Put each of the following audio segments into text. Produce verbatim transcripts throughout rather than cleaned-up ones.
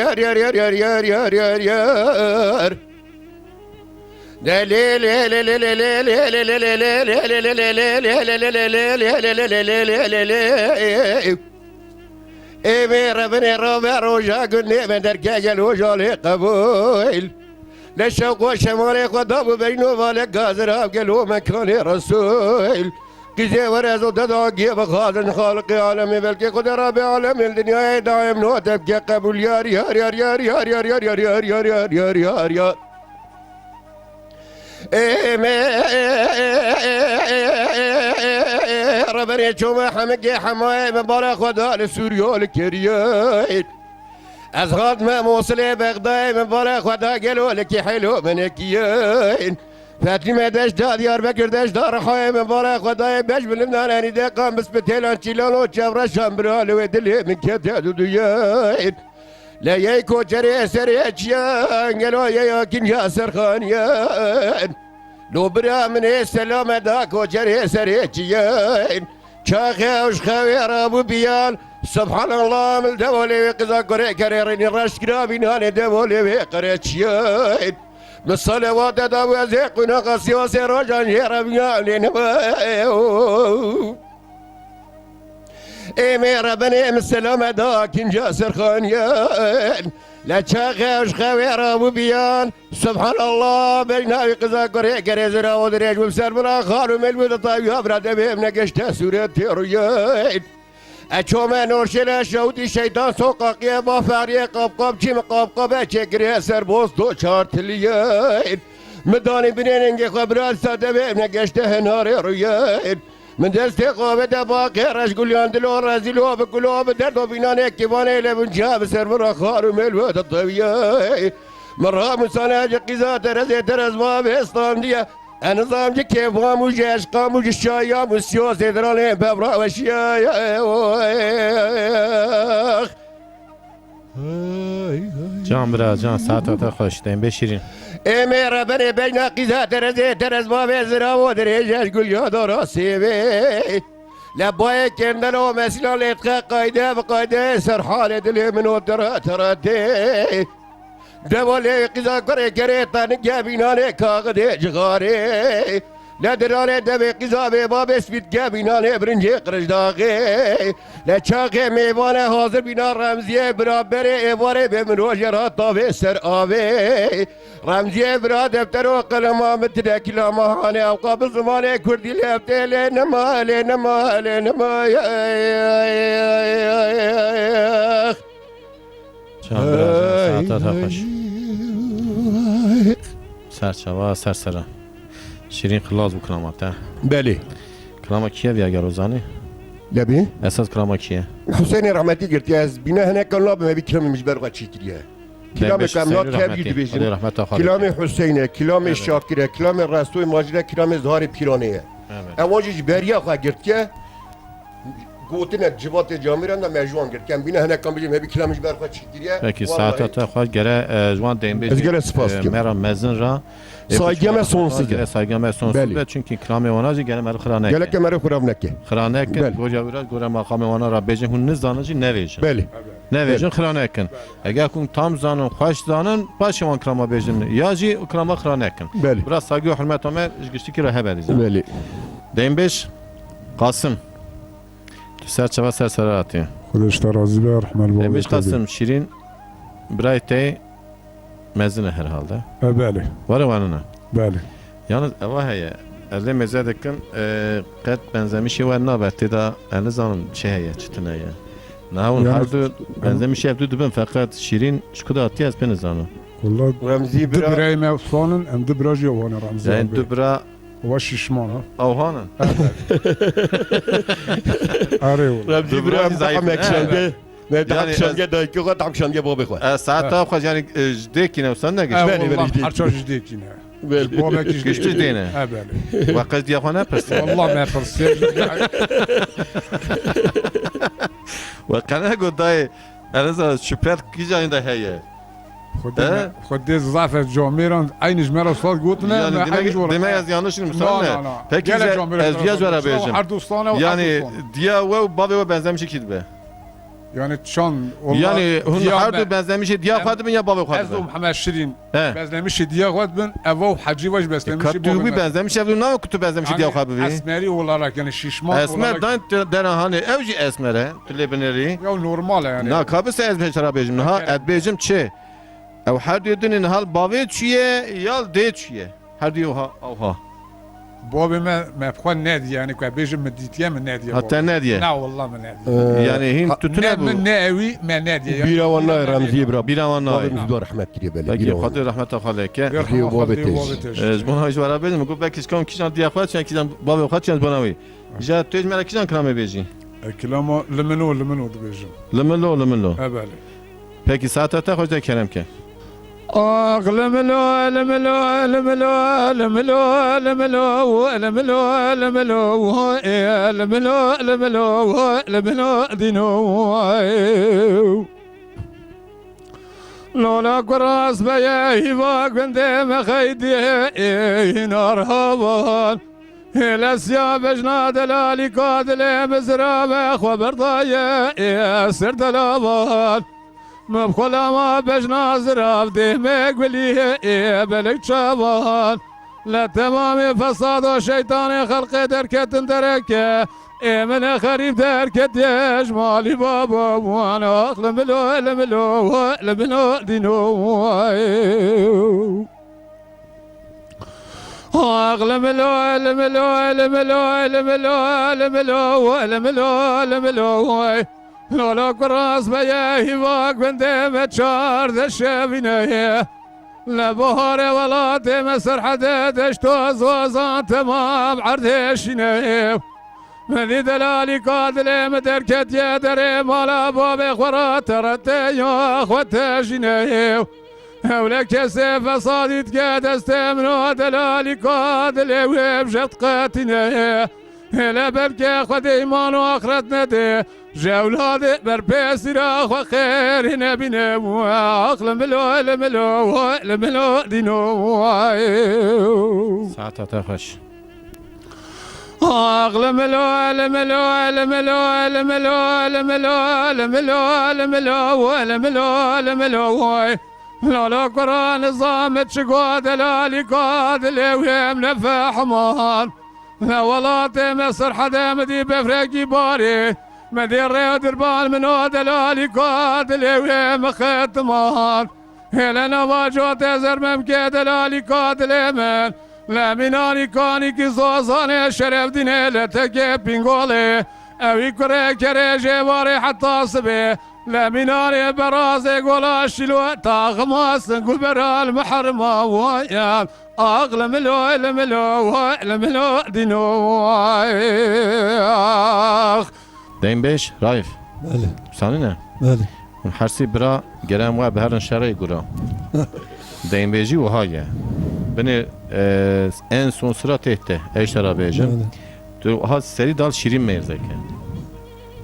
yar yar yar yar yar yar yar yar. Ê wê rebinê robe roja gundê me derke gel hojalê qebûl. Leşew xwe şemalê xwe dabû beyno valek gazira gelo mekanê Resûl. Qîzê were zû deda gê bixwazin xaliqê alemê belkê Xwedê Rebê alemê li dinyayê daim no tevke qebûl yar yar yar yar yar yar yar yar yar yar yar yar yar yar yar. Ê me reberê çome hemikê hemayê me bara xwe da li Sûriyo li kiriye. Ez hatime Mosilê Bexdayê min bare xwe da gelo li kî hêlo min ekiyin. Fetîme deş da Diyarbekir deş da Rihayê min bare xwe dayê beş bilinan enî deqan bispitêlan çîlan û çevreşan bira li wê dilê min kete duduyên. Lê yey koçerê serê çiyan gelo yeya kinca serxaniyen. Lo bira min ê selame da koçerê serê çiyan. Çaxê ew ji xewê rabû biyan. Subhanallah, min devolê wê qiza kurê kerê rênî reşt kira bînanê devolê wê qereçiyên. Min salewate da wezê qunaxa siyasê rojan jê reviyanê nebe. Ê mêre benê min selame da kinca serxaniyen. Le çaxê ew ji xewê rabû biyan. Subhanallah, bej navî qiza kurê kerê zira o dirêj bû ser bira xal û mêl bû di tawiya bira devê em negeşte sûret têrûyên. E çome norşêle şewtî şeytan soqaqiye ba feriyê qapqap çî mi qapqabe çêkiriye ser bosto çartiliyên. Min danî binê nengê xwe bira sade be, em negeşte hinarê rûyên. Min destê xwe ve de baqê reş guliyan dilo rezîlo bi gulo bi derdo bînanê kêvanê le bin ciya bi ser min re xar û mêl ve de teviyê. Min ra musane ji qîza terezê terez va ve standiye. En nizam ji kêfam û ji eşqam û ji şayam û siyosê diranê bevra weşiye. Can bira, can, saeta te xweş, dembê şîrîn. Ê mêrebenê beyna qîza terezê, terez bavê ziravo dirêj ez gulya dara sêvê. Le bayê kendelo mesîla lêtxe qayde bi qayde ser halê dilê min o tere tere tê. Deva lê qîza kurê kerê tanike bînanê kaxidê cixarê. Le diranê devê qîza bê babê spît ke bînanê birincê qirişdaxê. Le çaxê mêvane hazir bîna Remziyê bira berê êvarê bê min rojê ra tavê ser avê. Remziyê bira deftero qelema min tide kilama hane ewqa bi zimanê kurdî lê ev tê lê nema, lê nema, lê nema. Can bira, can, saeta te xweş. Serçava, sersera. Şîrîn xilas bû kilama te. Belê. Kilama kî ye, eger o zanî? Lebî? Esas kilama kî ye? Huseyinê rehmetî girtiye, ez bîne hinek kan nabim, evî kilamê min ji ber xwe çêkiriye. Kilamê Dembê ku em Huseyinî na tev jî rehmetî. Dibêjin. Xwedê rehmeta xwe Kilamê lê ke. Huseyinê, kilamê Evet. Şakirê, kilamê Restoyê Macîrê, kilamê Ziharê Pîranê ye. Evet. Ewan jî ji beriya xwe girtiye. Gotine civatê camêran de me ji wan girtiye. Em bîne hinek kan bijî, me bî kilamê ji ber xwe çêkiriye. Peki, Vallahi. Saeta te xweş, gere, e, ji wan dembê Ez jî, gere spas e, dikim. Mera mezin ra. E, Saygê me sonsuz e. Gere saygê me sonsuz Belê. Be, çünkü kilamê wana jî gere meri xira neke. Geleke meri xirav neke. Xira nekin, Belê. Goja wira, gore maqamê wana ra bêjin, hûn nizanin jî nevêjin. Belê. Nevêjin, Belê. Xira nekin. Eger hûn tam zanin, xweş zanin, paşê wan kilama bêjin. Ya jî kilama xira nekin. Belê. Bira saygî û hurmeta me ji giştikî re hebe dîzan. Belê. Dembêj Qasim. Tu ser çava ser sera hatî. Xwedê ji te razî be, rehme li Dembêj babê te be. Qasim, Şîrîn birayê te mezin e herhalde. E, belê. Were wanine. Belê. Yalnız eva heye. Ez lê mêze dikim, e, qet benzemişê we nabe, tê de ez nizanim çi heye, çi tune ye. Niha hûn Yalnız her du em benzemişê ev du dibin, feqet Şîrîn ji ku de hatiye ez pê nizanim. Walla Remzî du bira birayê me wan in, em du bira jî wan in Remzî Yani abi. Du bira Wa şişman ha. Ewhan in. Erê wala. Remzî bira em zayıf, daha mekşenge. Ne, daha Yani kişenge ez dayıkı xwe, daha kişenge babê xwe. E, saet Ha. daha xwe yani, e, ji dêkî ne, sen ne Ha, geçti? Belê, belê, wala, ji dêkî. Her çar ji dêkî ne. Belê. Babek ji Güçlü dêkî. Dêne. Ha, belê. Ve qez diye xwe ne pirsî. Wala me pirsî. Ve qene go dayê, Eleza şüphet kîjanî de heye. Xwedê He? me, Xwedê zaf ez camêran, eynî ji me re saz gotine, Yani me demek, eynî ji we re demek ez yanlış Na, müsaade. na, na. Peki Gelek ze-, camêran ez ji me diya re jwara saz bêjim. Her dostane û her Yani dostane. diya we û bavê we benzemişî kî dibe? Yani çan, wala Yani hûn diya her me du benzemişî diya Em xwe dibin ya bavê xwe Ez dibin? û Mihemed Şirîn He. bezlemişî diya xwe dibin, eva û Hecî ve jî E, bezlemişî ka tu bavê wî me. benzemişî ev du nava ku tu benzemişî Yani diya xwe bibî? esmerî olarak yani şişman Esmer olarak. dan te-, dera hanê ew jî esmer e. Tu lê binêrî. Ya normal e yani. Na, ka bise ez bê çira bêjim. Niha Kerem. ez bêjim çi? Ew her du dinê niha li bavê çûye ya li dê çûye. Her du ewha, ewha. Bavê me, me xwe nediye yani ku bêjim min dîtiye min nediye Ha, bavê. te nediye? Na, wallah min nediye. Ee, Yani hîn ha, tu tune Ne bû. min ne ewî me nediye. Yani Bîra wan nayê Remziyê bira. Bîra wan nayê. Bavê min ji dua rehmet kiriye belê. Peki, Bîra wan Xwedê nayê. rehmeta xwe lê ke. Bêrxema Bavê Xwedê te. û bavê te. Ee, ji bona wî ji we re bêjim, ku belkî ji kam kîjan diya xwe, çiyan kîjan bavê xwe, çiyan ji bona wî. Ji tu ji me re kîjan kilamê bêjî? E, kilama limilo, limilo dibêjim. Limilo, limilo. E, belê. Peki, saeta te xweş de kerem ke. Ax, limilo, limilo, limilo, limilo, limilo, limilo, limilo, ê, limilo, limilo, limilo, dîno, ê. Lola kuras beye hîva gundê me xeydê, ê, hînar havan. Hêlesiya bejna delalî ka dilê min zirav e xwe berdaye ê ser delavan. Min bi xwe lama bejna zirav dê me gulî ê belek çavan. Le temamê fesado şeytanê xelqê derketin dereke ê min ê xerîb derketiye ji malî baba wan ax li milo li milo li milo dîno. Ax, li milo, li milo, li milo, li milo, li milo, li milo, li milo, way. Lolo kuras beye hîva gundê me çardeh şevîne ye. Li baharê welatê me serhedê deşto zozan temam erdê şîne. Me dî delalîka dilê me derketiye derê mala bavê xwe re terete ya xwe tejîne. Hewle kesê fesadî dike destê min û delalîka dilê wê bi jext qetîne. Hêle belkê Xwedê îman û axret nede, ji ewladê berpêsîra xwe xêrî nebîne. Ax li milo, li milo, li milo dîno. Saeta te xweş. Ax li milo, li milo, li milo, li milo, li milo, li milo, li milo, li milo, li milo, li milo, way. Lala kura nizam çi go delalî ka dilê wê em nefehman. Li welatê me serhedê me dî befrekî barê. Me dî rê dirban min o delalî ka dilê wê me xetiman. Hêle nava cotê zermemkê delalî ka dilê min. Li mînanî kanîkî zozanê şerefdînê li tekê pîngolê. Ewî kurê kerê jê warê heta sibê. Li mînanê berazê gola şîlo taxima sing û beral miherma waya. Ax li milo, li milo, li milo dîno. Ax. Deynbêj, Raif. Belê. Sanî ne? Belê. Hûn hersî bira gerem we biherin şerê gura. Deynbêjî wiha ye. Binê, e, en son sira tê te, ey şera bêjin. Belê. Tu wiha serî dal şîrîn mêrzeke.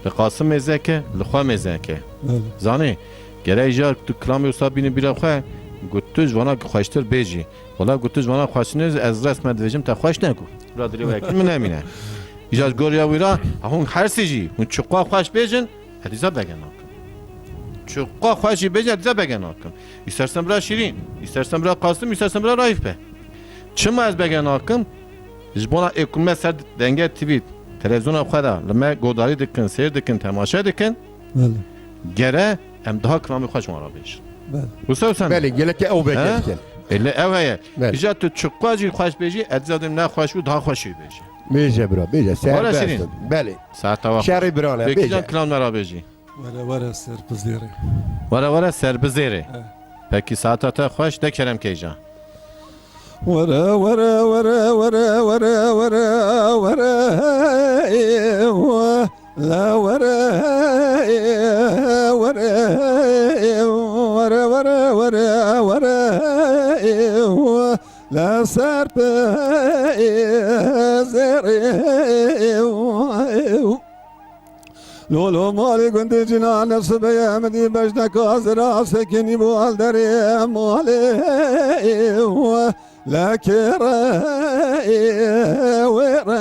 Li Qasim mêzeke, li xwe mêzeke. Belê. Zanî, gerek ja tu kilamê wisa bînî bîra xwe, got tu ji vana xweştir bêjî. Wela got tu ji vana xweştir nêz, ez resmen dibêjim te xweş negot. Bira dilê wekî min nemîne. Îja ji goriya wî ra, hûn hersî jî, hûn çiqa xweş bêjin, ez dîsa bege nakim. Çiqa xweş jî bêjin, ez dîsa bege nakim. Îstersen bira şîrîn, îstersen bira Qasim, îstersen bira Raif be. Çima ez bege nakim? Ji bona ê ku me ser Denge T V, televizyona xwe de li me godarî dikin, seyr dikin, temaşe dikin. Belê. Gere em daha kilamê xwe ji wan re bêjin. Belê. Wisa wisa ne? Belê, gelekî ew beke He? dikin. Ê, lê ew heye. Belê. Îja tu çiqa jî xweş bêjî, ez dîsa dibêm ne xweş bû, daha xweş jî bêjî. Bêje bira, bêje. Were Serbest şirîn. in. Belê. Saeta we xweş. Şerî birane, Pêkî bêje. can kilam me re bêjî. Were were ser bizêrê. Were were ser bizêrê. He. Pekî saeta te xweş de kerem keyca. Were were were were were were were were, ê, wa, la were, ê, were, ê, were were were were, ê, wa, la ser pe, ê, zêrê, ê, wa, ê, wa. Lolo malê gundê cîna nefsi beye min dî bejneka zira sekinî bû al derê malê. Lekê re wê re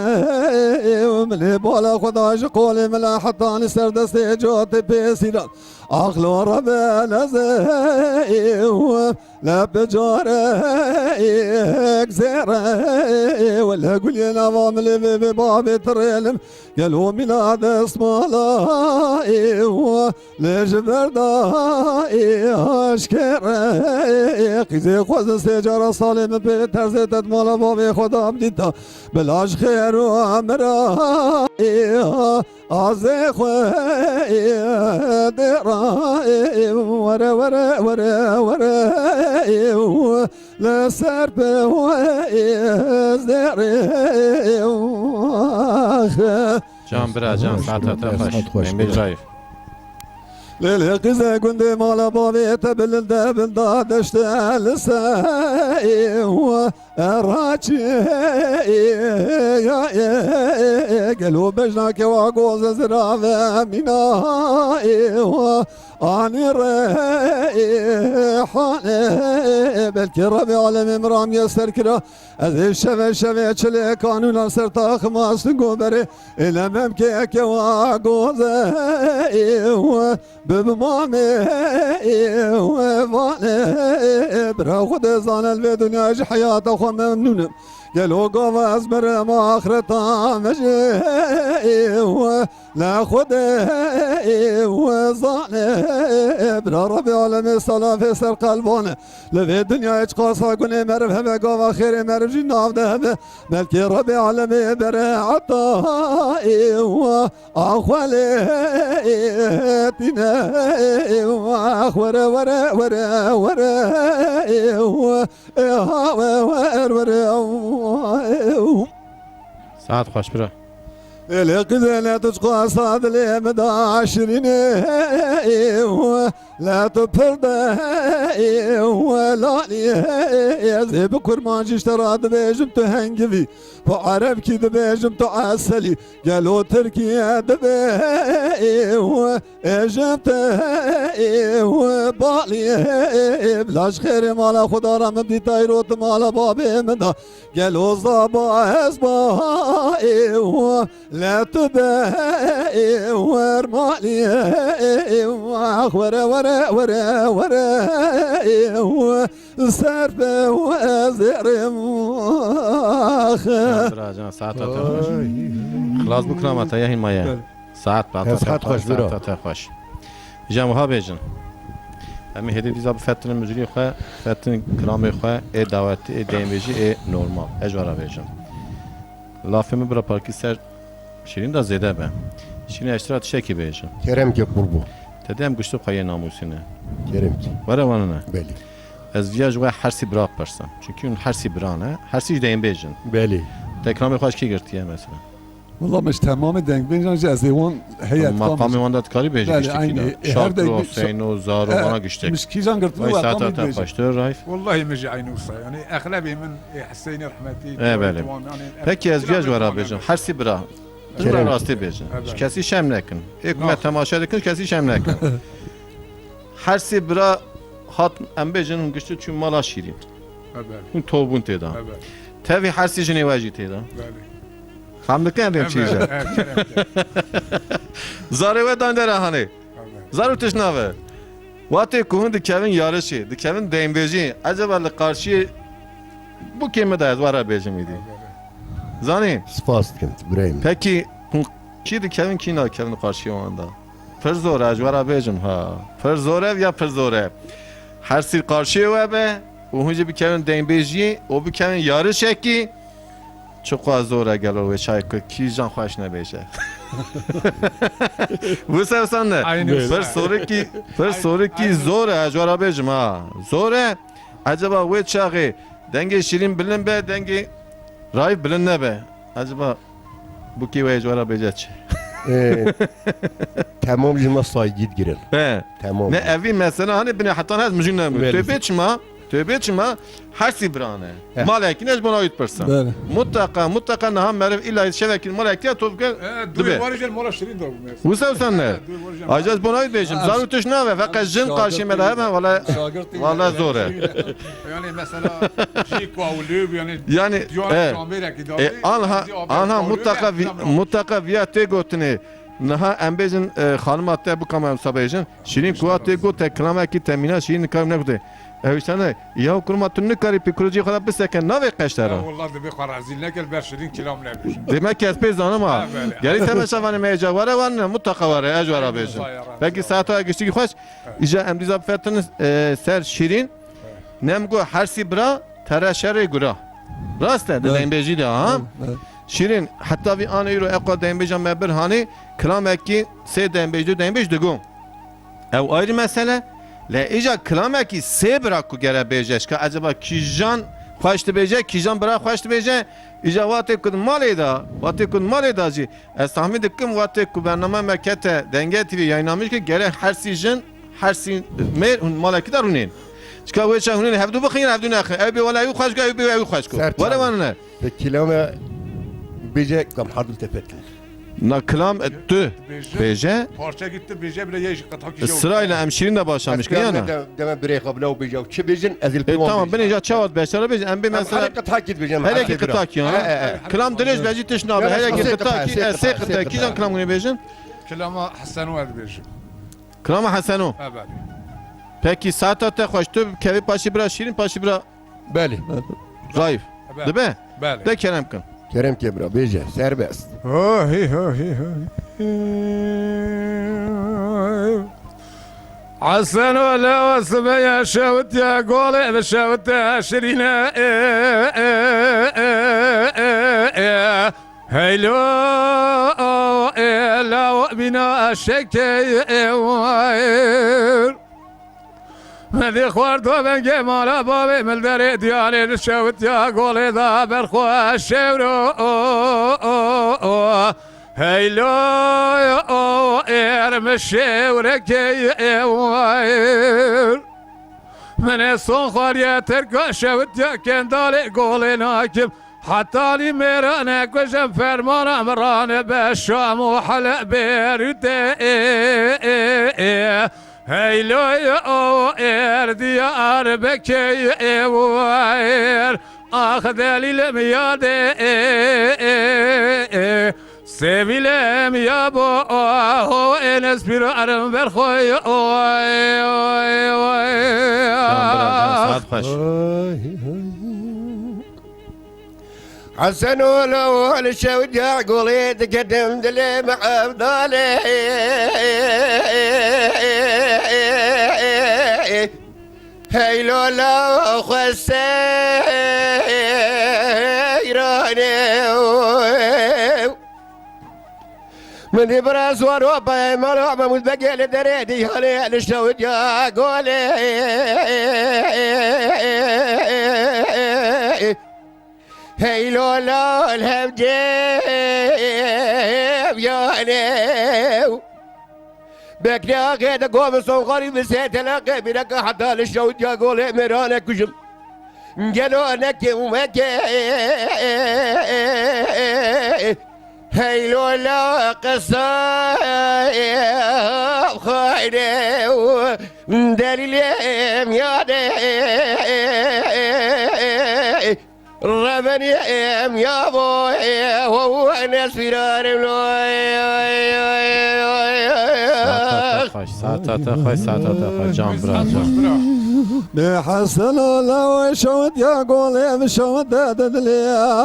min ê bala xwe da ji qolê min la hetanî ser destê cotê pêsî da. Axlo re beleze. Lep carek zêre, wele gulê nava milê vê, vê bavê tirêlim. Gelo mîna destmala, lê ji ber da, aşkere. Qîzê xwezin sê cara salê min pê terzê te di mala bavê xwe da bidîta. Bila ji xêr û mira, Azê xwe dê ra, were, were, were, were, li ser pe zêrê. Can bira, can, saeta te xweş. Saet xweş, Emîr bira. Raif. Lê, lê qîze gundê mala bavê te bilinde bilda deşte li ser. Raçî, gelo bejna kewa goze zirave mîna, anî re hane, belkî Rebê alemê min ramiye ser kira. Ez ê şeve şeve çilê kanûna ser taxima singo berê, êlemem ke kewa goze. Bi mamê vane, bira xwe dê zane, li vê dinyayê ji heyata xwe memnûn im. Gelo gava ez mirim axireta min jî le Xwedê zanê. Bira Rebê alemê salafê ser qelban e. Li vê dinyayê çiqasa gunê meriv hebe, gava xêrê meriv jî nav de hebe. Belkê Rebê alemê bereeta axwelê tîne. Were, were, were, were. Ê, ha, we, wer, wer, ew, ew. Saet xweş, bira. Ê, lê qizê, lê tu çiqasa dilê min da şirînê, ew, lê tu pir de, ew, lalî, ez ê bi kurmancî ji te re dibêjim tu hengivî, bi erebkî dibêjim tu eselî, gelo tirkî dibê, ew, Ê jin te ê û balî ê, bila ji xêrê mala xwe da re min dîtayî rot mala babê min da. Gelo zaba ez ba ê û le tu be ê û ermalî ê û ax were, were, were, were ê û ser be û ez ê rêm ax. Can bira, can, saeta te xweş. Xilas bû kilameta ya hîn maye. Saet, saet xweş, bira. Saet te xweş. Jan wiha bêjin. Em ê hêdî dîsa bifetinin muzîkê xwe, bifetinin kilamê xwe, ê dawetî, ê deynbêjî, ê normal. Ez ji we re bêjim. Lafê min bira parkî ser Şîrîn de zêde be. Şîrîn, ez ji te re tiştekî bêjim. Kerem ke qurbo. Te dê em giştî xwe yê namûsî ne. Kerem ki. Were wane ne. Belê. Ez viya ji we hersî bira pirsim. Çünkü hûn hersî bira ne. Hersî ji deynbêjin. Belê. Te kilamê xwe ji kî girtiye mesela? Wela min ji temamê dengbêjan jî ez ê wan heyet Meqamê wan de dikarî bêjî giştikî de. Şakiro, Hüseyno, Zaro, vana giştek. Min ji kîjan girtibû. Vay saeta te xweştir, Raif. Wallahî min jî eynû wisa, yanî exlebê min ê Hüseyinê rehmetî. E, belê. Peki ez viya ji we re bêjim. Hersî bira. Ji rastî bêjin. Ji kesî şem nekin. Ê ku me temaşe dikin, ji kesî şem nekin. Hersî bira hat, em bêjin hûn giştî çûn mala Şîrîn. Hûn tobûn tê de. Tevî hersî jinê we jî tê de. Fem dikin em çî je. Zarê we dan dere hanê. Zar û tişt nabe. Watê ku hûn dikevin yarişê, dikevin deynbêjî, eceba li qarşiyê bûkê min de ez we re bêjim îdî. Zanî? Spas dikim, birayê min. Pekî hûn kî dikevin, kî nakevin qarşiyê wan de? Pir zor e, ez ji we re bêjim ha. Pir zor e ya pir zor e. Hersî qarşiyê we be û hûn jî bikevin deynbêjiyê û bikevin yarişekî. Çiqas zor e gelo wê çayê ku kîjan xweş nebêje. Wisa wisa ne. Pir sorikî, pir sorikî zor e, ez ji we re bêjim ha. Zor e. Eceba wê çaxê dengê Şîrîn bilind be, dengê Raif bilind nebe. Eceba bûkê we ji we re bêje çi? Ee, temam ji me saygî digirin. He. Temam. Ne evî mesela hani binê hetan hez mijûn ne. Belê. Tu bê çima? Tu bê çima? Hersî birane. He. Malekî ne ji bona wî dipirsin. Belê. Mutlaka, mutlaka niha meriv îlla şevekî malekî ya to bike. He, dibe. Duyê warê jel mala Şirîn de bû mesela. Wisa wisa ne? He, duyê warê jel. Aja ji bona wî bêjim. Zar û tuş nave, feqet jin karşî me de hebe, wala, wala zor e. Yani mesela jî kuawlî, yani, yani, e, anha, anha mutlaka, mutlaka viya tê gotinê. Niha em bêjin, e, xanima te bû, ka em wisa bêjin. Şîrîn ku tê got, te kilamekî te mîna, Şîrîn nikar ne gote. Ew işte ne? Ya kurma tu nikarî pîkuricî xwe de biseke navê qeşte ra. Ya wallah dibê xwe rezîl neke li ber Şîrîn kilam nebêjin. Demek ki ez pê zanim ha. Ha, belê. Gerî te meşavanê me ca were wan ne, mutlaka were, ez were bêjin. Peki saeta giştî xweş. Îja em dîza bifetin, e, ser Şîrîn. Nem got hersî bira, tere şerê gura. Rast e, di deynbêjî de ha. Şîrîn, heta vî anê îro eqwa deynbêja me bir hanê, kilamekî sê deynbêj, du deynbêj digo. Ew ayrı mesele. Le îja kilamekî sê bira ku gere bêje, şka eceba kîjan xweş dibêje, kîjan bira xweş dibêje, îja watê ku di malê da, watê ku di malê da jî, ez tahmîn dikim, watê ku bername me kete Denge T V yayınlamış ki gerek hersî jin, hersî mêr hûn malekî de rûnên. Çika wê çax hûn ê hevdû bixîn, hevdû nexin. Ew bê wela ew xweş go, ew bê ew xweş go. Were wan ne. Te kilame bêje kam hardul tefetin. Na kilam, e, tu bêje. Parça gitti bêje bile ye qeta ki. Sırayla em Şîrîn de başlamış ki yana. Deme birê xwe bila û bêje û çi bêjin, ez li pê wan. E, tamam, binê ja çawa beşara bêjin, em bê mesela. Her yekî qita ki yana. Kilam dirêj bejî tiş nabe, her yekî qita ki, e, sê qita ki, jan kilam hûn ê bêjin? Kilama Heseno ez bêjim. Kilama Heseno. Peki, saeta te xweş, tu kevê paşî bira Şîrîn, paşî bira Belê. Raif. Dibe? Belê. De kerem kin. Kerem ke bira, bêje, serbest. Hohi, hohi, hohi. Hesen û Lewa sibeya şewitiya golê bi şewitiya şirîne. Heylo, e, law bîna şekê, e, wayr. Me dê xwardo vengê mala bavê min derê diyarê li şewitiya golê da berxwe şewro. Heylo, êr mi şewrekê, e, wayr. Min ê son xwariye terka şewitiya kendalê golê nakim. Hetalî mêrane kujem fermana mirane be Şam û Helebê rûtê. Heyloy o êr Diyarbekê êr. Ax delîlim yadê. Sevilem ya bo o ênes pîrarim berxoy. Oy, oy, oy. Can bira, can, saet xweş. Oy, oy. Hesen ola ol şewdiya golê diketim dilê me evdalê. Hey lola xwe seyrane. Min dî bira ziwan û peyman û Mehmûd Begê li derê dî hale li şewdiya golê. Hey lola li hevcê evyanê. Bekle axê de gom son xarî bi sê telaqê bîreke heta li şewdiya golê mêrane kujim. Gelo neke û meke. Hey lola qisa xayre û delîlê miyane. Revenî em ya bo, e, ho, ho, ne sîrarim lo, e, e, e, e, e. Saeta te xweş, saeta te xweş, saeta te xweş, can bira, can. Bê hesel ola we şewit ya golê, em şewit de dilê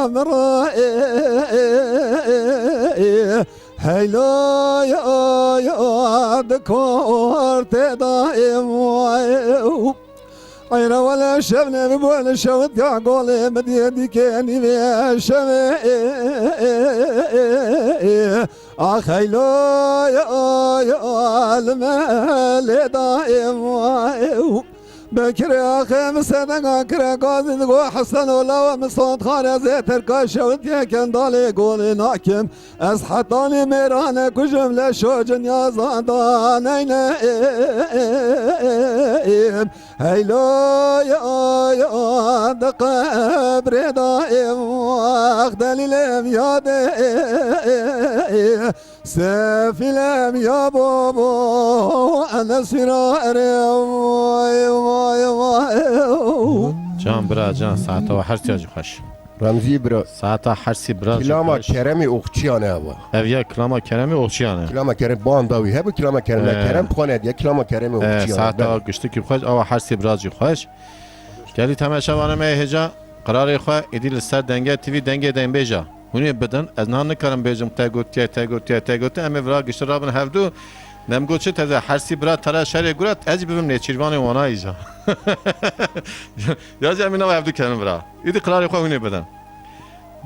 em ra, e, e, e, e, e. Heylo, yo, yo, di kortê da, e, e, e. Eyra wele şev ne bi bol şewit ya golê mi diye dike nîvê şevê. Ax heylo ya ya li me lê da ew. Bekirê axê mi sedega kire gazin go Hesen ola we mi sond xare zê terka şewit ye kendalê golê nakim. Ez hetanî mêrane kujim leşo cinya zanda neyneyim. Heylo ya ya di qebrê da êm. Ax delîlêm yadê sefîlêm ya bobo. Ene sîra erê vay vay vay. Can bira can, saeta we her tiya jî xweş. Remzî bira. Saeta hersî bira jî Kilama xweş. Keremê Oxçiyan e ava. Ev ya kilama Keremê Oxçiyan e. Kilama Kerem banda wî hebû, kilama Kerem, e, Kerem xwane diye kilama Keremê, e, Oxçiyan e. Saeta giştikî xweş, awa hersî bira jî xweş. Gelî temeşevanê me hêja, qirarê xwe êdî li ser Denge T V, Dengê Deynbêja. Hûn ê bidin, ez niha nikarim bêjim te gotiye, te gotiye, te gotiye, em ê vira giştin rabin hevdu. Dem got çi teze, hersî bira tera şerê guret, ez jî bibim nêçîrvanê wana îja. Ya jî em ê nava hevdu kevin vira. Îdî qirarê xwe hûn ê bidin.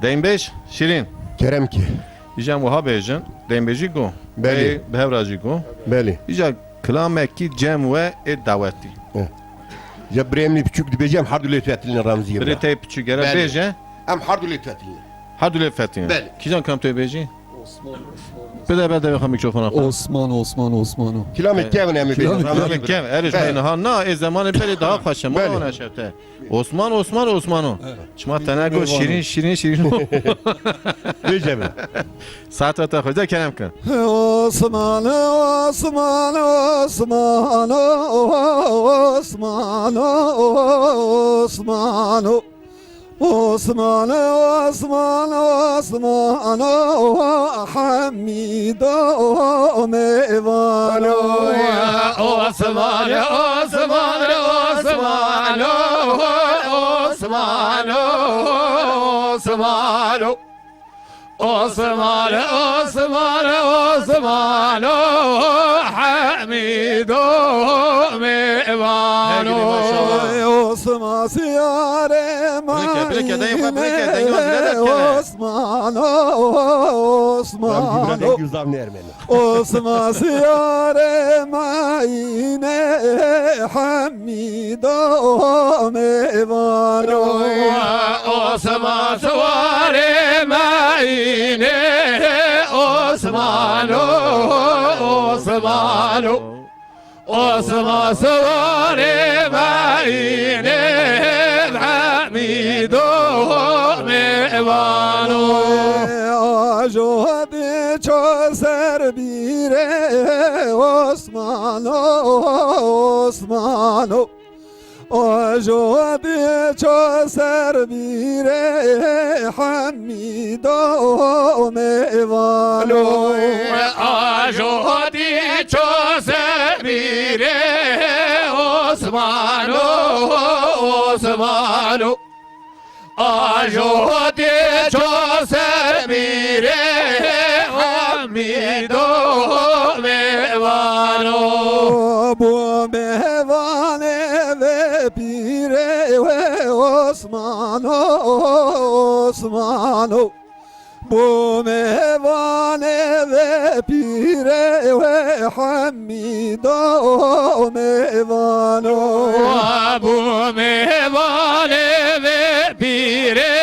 Deynbêj, Şîrîn. Kerem ki. Îja em wiha bêjin, deynbêjî got. Belê. Ê, bi hev re jî got. Belê. Îja kilamekî cem we ê dawetî. Eh. Ya birê min piçûk dibêje, em her du lê fetilîne Remziyê bira. Birê te piçûk gere bêje. Em her du lê fetilîne. Her du lê fetilîne. Belê. Kîjan kilam tu yê bêjî? Bide, bide, bide, bide mikrofona xwe. Osman, Osman, Osmano. Kilamê kevin em ê bêjin. Kilamê kevin. Erê, ji me niha na, ê zemanê berê daha xweş e. Belê. Mala neşefte. Osman, Osman, Osmano. Evet. Çima te ne got Şîrîn, Şîrîn, Şîrîn. Bêje be. Saeta te xweş de kerem kin. Osman, Osman, Osman, Osman, Osman. Osman, Osman, Osman, Hemîdo mêvano. Osman, Osman, Osman, Osman. Osmano, Osmano, Osmano, Osmano, Hemîdo mêvano. Hey, maşallah. Osman siyare Bileke, bileke, dayı, bileke, dayı, mayîne, bileke. Osmano, Osmano. Dengî zam ne ermeni. Osma siyare mayîne Hemîdo mêvano. Osma siyare mayîne Osmano, Osmano. Osma siyare mayîne Hemîdo mêvano. Ajo Ço ser bîrê Osmano, Osmano. Ajo di ço ser bîrê Hemîdo mêvano. Ajo di ço ser bîrê Osmano, Osmano. Ajo tê ço ser bîrê Hemîdo mêvano. Bû mêvanê vê pîrê wê Osmano, Osmano. Bû mêvanê vê pîrê wê Hemîdo mêvano. Bû mêvanê vê pîrê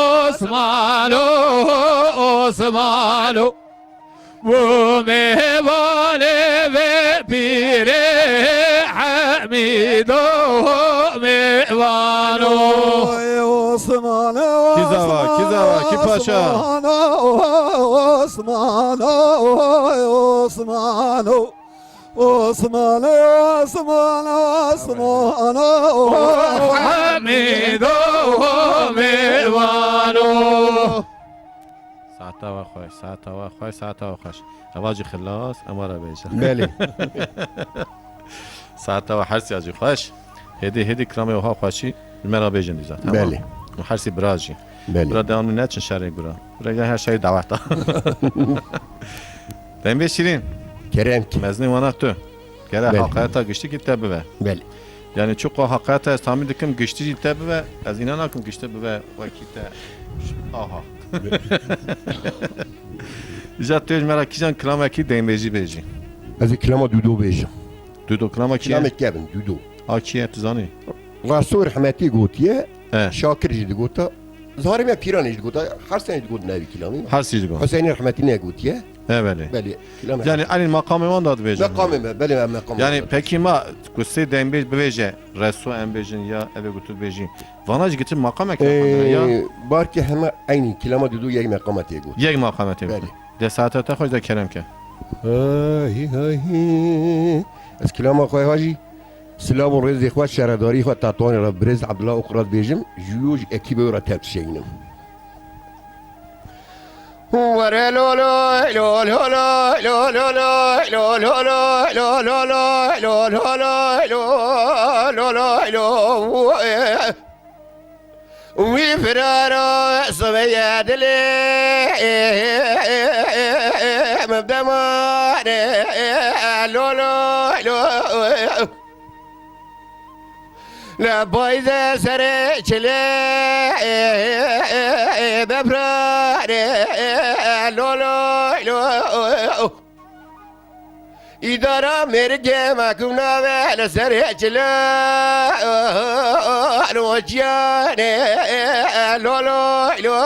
Osmano, Osmano. Bû mêvanê vê pîrê Hemîdo mêvano. Oy Osman, Kî zava, kî zava, kî paşa? Osman, Osman, Osman, Osman, Osman, Osman, Hemîdo mêvano. Saeta we xweş, saeta we xweş, saeta we xweş. Eva jî xilas, em were bêjin. Belê. Saeta we her siya jî xweş. Hêdî, hêdî kilamê wiha xweşî ji me re bêjin dîsa, tamam? Belê. Û her sî bira jî. Belê. Bira devam neçin şerê gura. Bira gel her şeyi daveta. Dembê şîrîn. Kerem ki. Mezinê wana tu. Gere Belê. Haqayeta giştî ki te bibe. Belê. Yani çiqo haqayeta ez tahmin dikim giştî jî te bibe. Ez înan nakim giştî bibe wekî te. Aha. Îja tu ji me re kîjan kilamekî deynbêjî bêjî. Ez ê kilama Dudo bêjim. Dudo kilama kî ye? Kilamê kevin, Dudo. A kî ye, tu zanî? Reso rehmetî gotiye, He. Şakir jî digota. Zarê me pîranê jî digota, her sene jî digot nevî kilamî. Her sî digot. Hüseyin rehmetî ne gotiye. He, belê. Belê, kilamê. Yani, elî meqamê wan da dibêjin. Meqamê me, belê, me meqamê Yani, me. Pekî ma ku sê deynbêj bivêje, reso em bêjin ya, evê ku tu dibêjî. Vana jî gitir maqamek Ee, ya. Barkê heme eynî kilama Dudo yek meqama tê got. Yek maqame tê got. Belê. De saeta te xweş de kerem ke. Ay, ay. Ez kilama xwe ha jî silav û rêzê xwe, şeredarî xwe, Tatwanê re birêz Abdullah Okra dibêjim, ji wî û ji ekîbê wê re tev dişeynim. Were lo lo, lo lo lo, lo lo lo, lo lo lo, lo lo lo, lo lo lo, lo lo lo lo, lo lo lo. Wî firara sibê ye dilê min demane lo lo lo. Le bayze serê çile beprane lo lo lo. Îdara mêrikê me kum nave li serê çile lo ciyanê lo lo lo.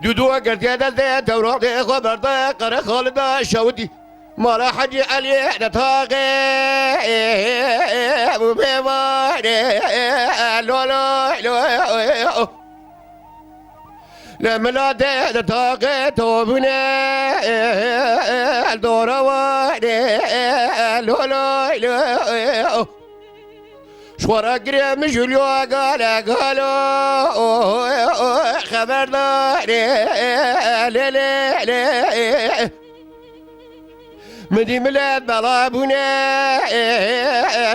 Dudu girtiye destê tewratê xwe berde qere Xalida şewitî. Mala Hecî Elî de taxê bû mêvanê lo lo lo. Li milatê di taqê tobûnê, li dora wanê, lo lo lo. Ji xwe re girê min jûlyo gale galo, xeberdarê, lê lê lê. Min dî milet bela bûne,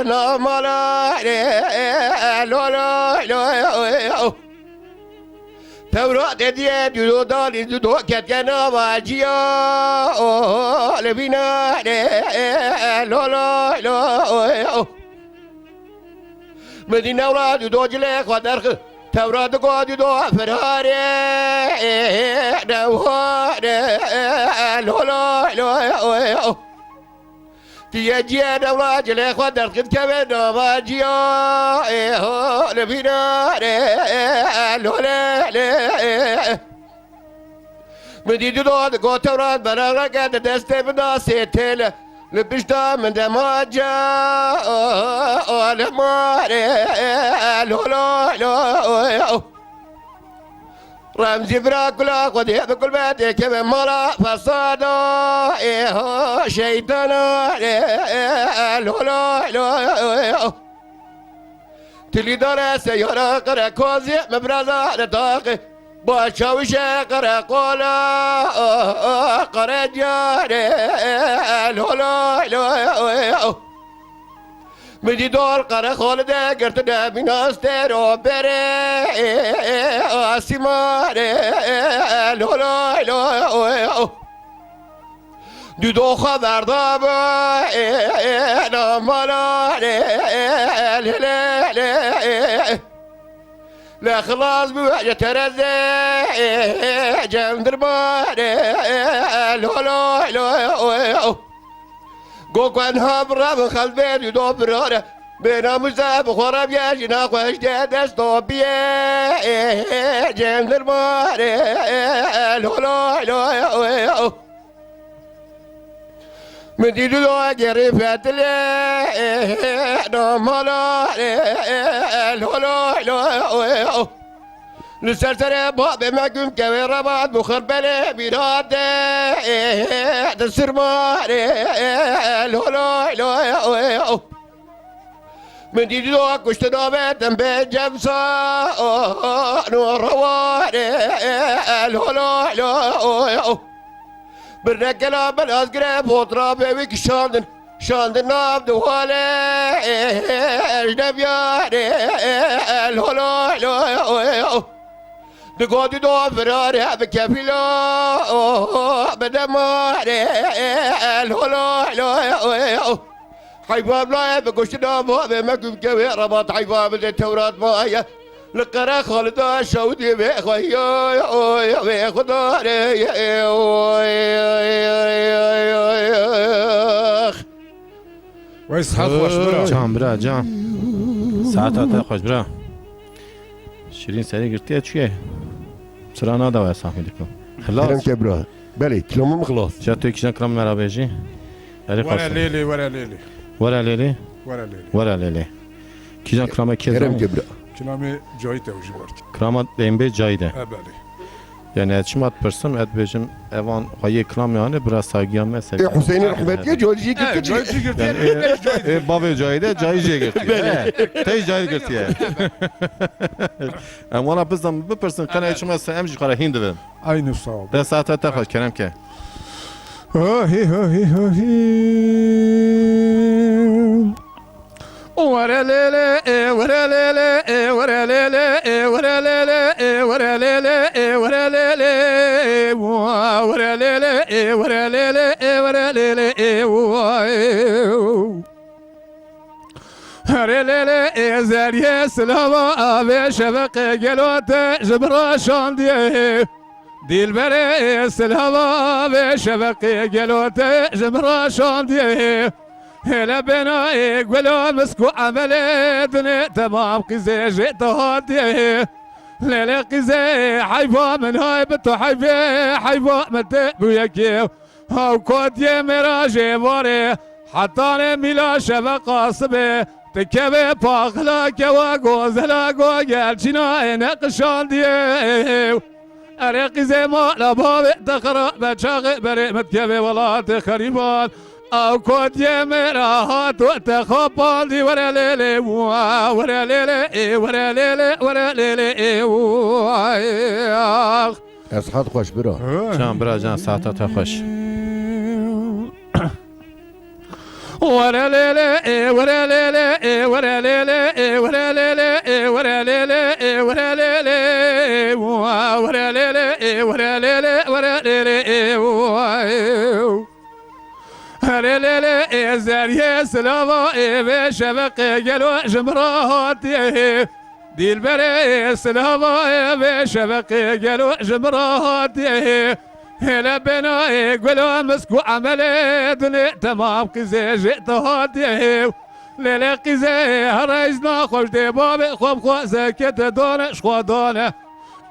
nav mala, lo lo lo. Tewratê diye dudo dalî dudo ketke nava ciya. O, li vîna re, lo, lo, lo, o, o. Min dî newra dudo cilê xwe derxi. Tewrat digo dudo firare, neware, lo, lo, lo, o, o. Tiye ciye newra cilê xwe derdxin keve nava ciya, ê ho, li vîna re, lo, le, le. Min dî dudo digo Tewrat berewreke di destê min de sê têle. Li pişta min de mace, o, o, li mare, lo, lo, lo, o. Remzî vira kula xwedê bi kulbetê keve mala fesada, ê ho şeytana, ê, lo, lo, lo, o. Tilî dare seyara qere kozî, min biraza re taqî. Ba çawişe qere qola, o, o, qere diyare, lo, lo, lo, o. Min dî dor qere xalide girtine mîna stêro bere, asîmare, lo, lo, lo, o. Dudo xwe berda bi, ê, ê, namala, ê, ê, lê, lê, lê, ê. Le xilas bi wece tereze, ê, ê, cendirma, ê, ê, lo, lo, lo, o, o. Go ku enha bi re bi xelbê dudo birare. Bênamusa bi xwe re biyê jina xwe ji dê dest o biyê, ê, ê, cendirma, ê, ê, lo, lo, lo, o, o. Min dî dudo gerî fetilê, namala, lo, lo, lo, o. Li ser serê babê me gum kevê rebat bi xirbelê mîrate, di sirma, lo, lo, lo, o. Min dî dudo kuştina me tembê cemsa, no rewa, lo, lo, lo, o. Birnekela belazgire potra be wî kişandin. Şandin nav di wale, ejnebiyare, lo, lo, lo, lo. Di gotî do firare bi kefîla, bi demare, lo, lo, lo, lo. Heyfa blayê bi kuştina mavê me gumkevê rebat heyfa bi de Tewrat maye. Li qere xalida şewdî vê xwe ya, ya, ya, vê xwe dare, ya, ya, ya, ya, ya, ya. Wey, sihet xweş, bira. Can, bira, can. Saeta te xweş, bira. Şirîn serê girtiye çûye. Çira nadawe sahmî dikim. Xilas. Kerem ke, bira. Belê, kilamê min xilas. Ca tu kîjan kilam me ra bêjî? Erê Were Qasim. Lêlê, were lêlê. Were lêlê? Were lêlê. Were lêlê. Kîjan kilame kê Kerem zanî? Ke, bira. Kilamê Cahit ew jî wert. Kilama Dembê Cahide. E, belê. Yani ez çima dipirsim, ez dibêjim, evan xweyê kilamê ane, bira sagiya me ser. E, Hüseyin Rahmetiye Cahit jî girtiye. Cahit jî girtiye. Yani, e, e, bavê Cahide, Cahit jî girtiye. Belê. E, tey Cahit girtiye. Em wana bizdan bipirsin, qene çima se em jî xwe re hîn dibin. Aynı sağ ol. De saete te xweş, kerem ke. Hohi, hohi, hohi. Were lele, e, were lele, e, were lele, e, were lele, e, were lele, e, were lele, wa, were lele, e, were lele, e, were lele, e, wa, e. Herê lêlê ê zeriyê silava avê şeveqê gelo te ji min re şandiye. Dîlberê ê silava avê şeveqê gelo te ji min re şandiye. Hêle bêna ê gula misk û emelê dinê temam qîzê jê te hatiye. Lêlê qîzê heyva min hay bi tu heyvê heyva min tê bûyekê. Haw kotiyê mêra jê varê, hetanê mîla şeveqa sibê, ti kevê paxila kewa gozela go gel çîna ê neqişandiye. Erê qîzê mala bavê te xira be çaxê berê mit kevê welatê xerîban. Aw kotiyê mêra hat we te xapandî were lêlê wa, were lêlê ê, were lêlê, were lêlê ê wa. Ax. Ez hat xweş bira. Can bira can, saeta te xweş. Were lêlê, ê, were lêlê, ê, were lêlê, ê, were lêlê, ê, were lêlê, ê, were lêlê, ê, wa, Lê, ê, were lê lê, were lê lê, ê, o, ê, o. Herê lê lê, ê, zeriyê silava, ê, vê şeveqê gelo ji min re hatiye. Dîlberê, ê, silava, ê, vê şeveqê gelo ji min re hatiye. Hêle bêna, ê, gula misk û emelê dunê temam qîzê jê te hatiye. Lê lê qîzê, ê, here îzna xwe ji dê bavê xwe bixwaze, ke te dane ji xwe dane.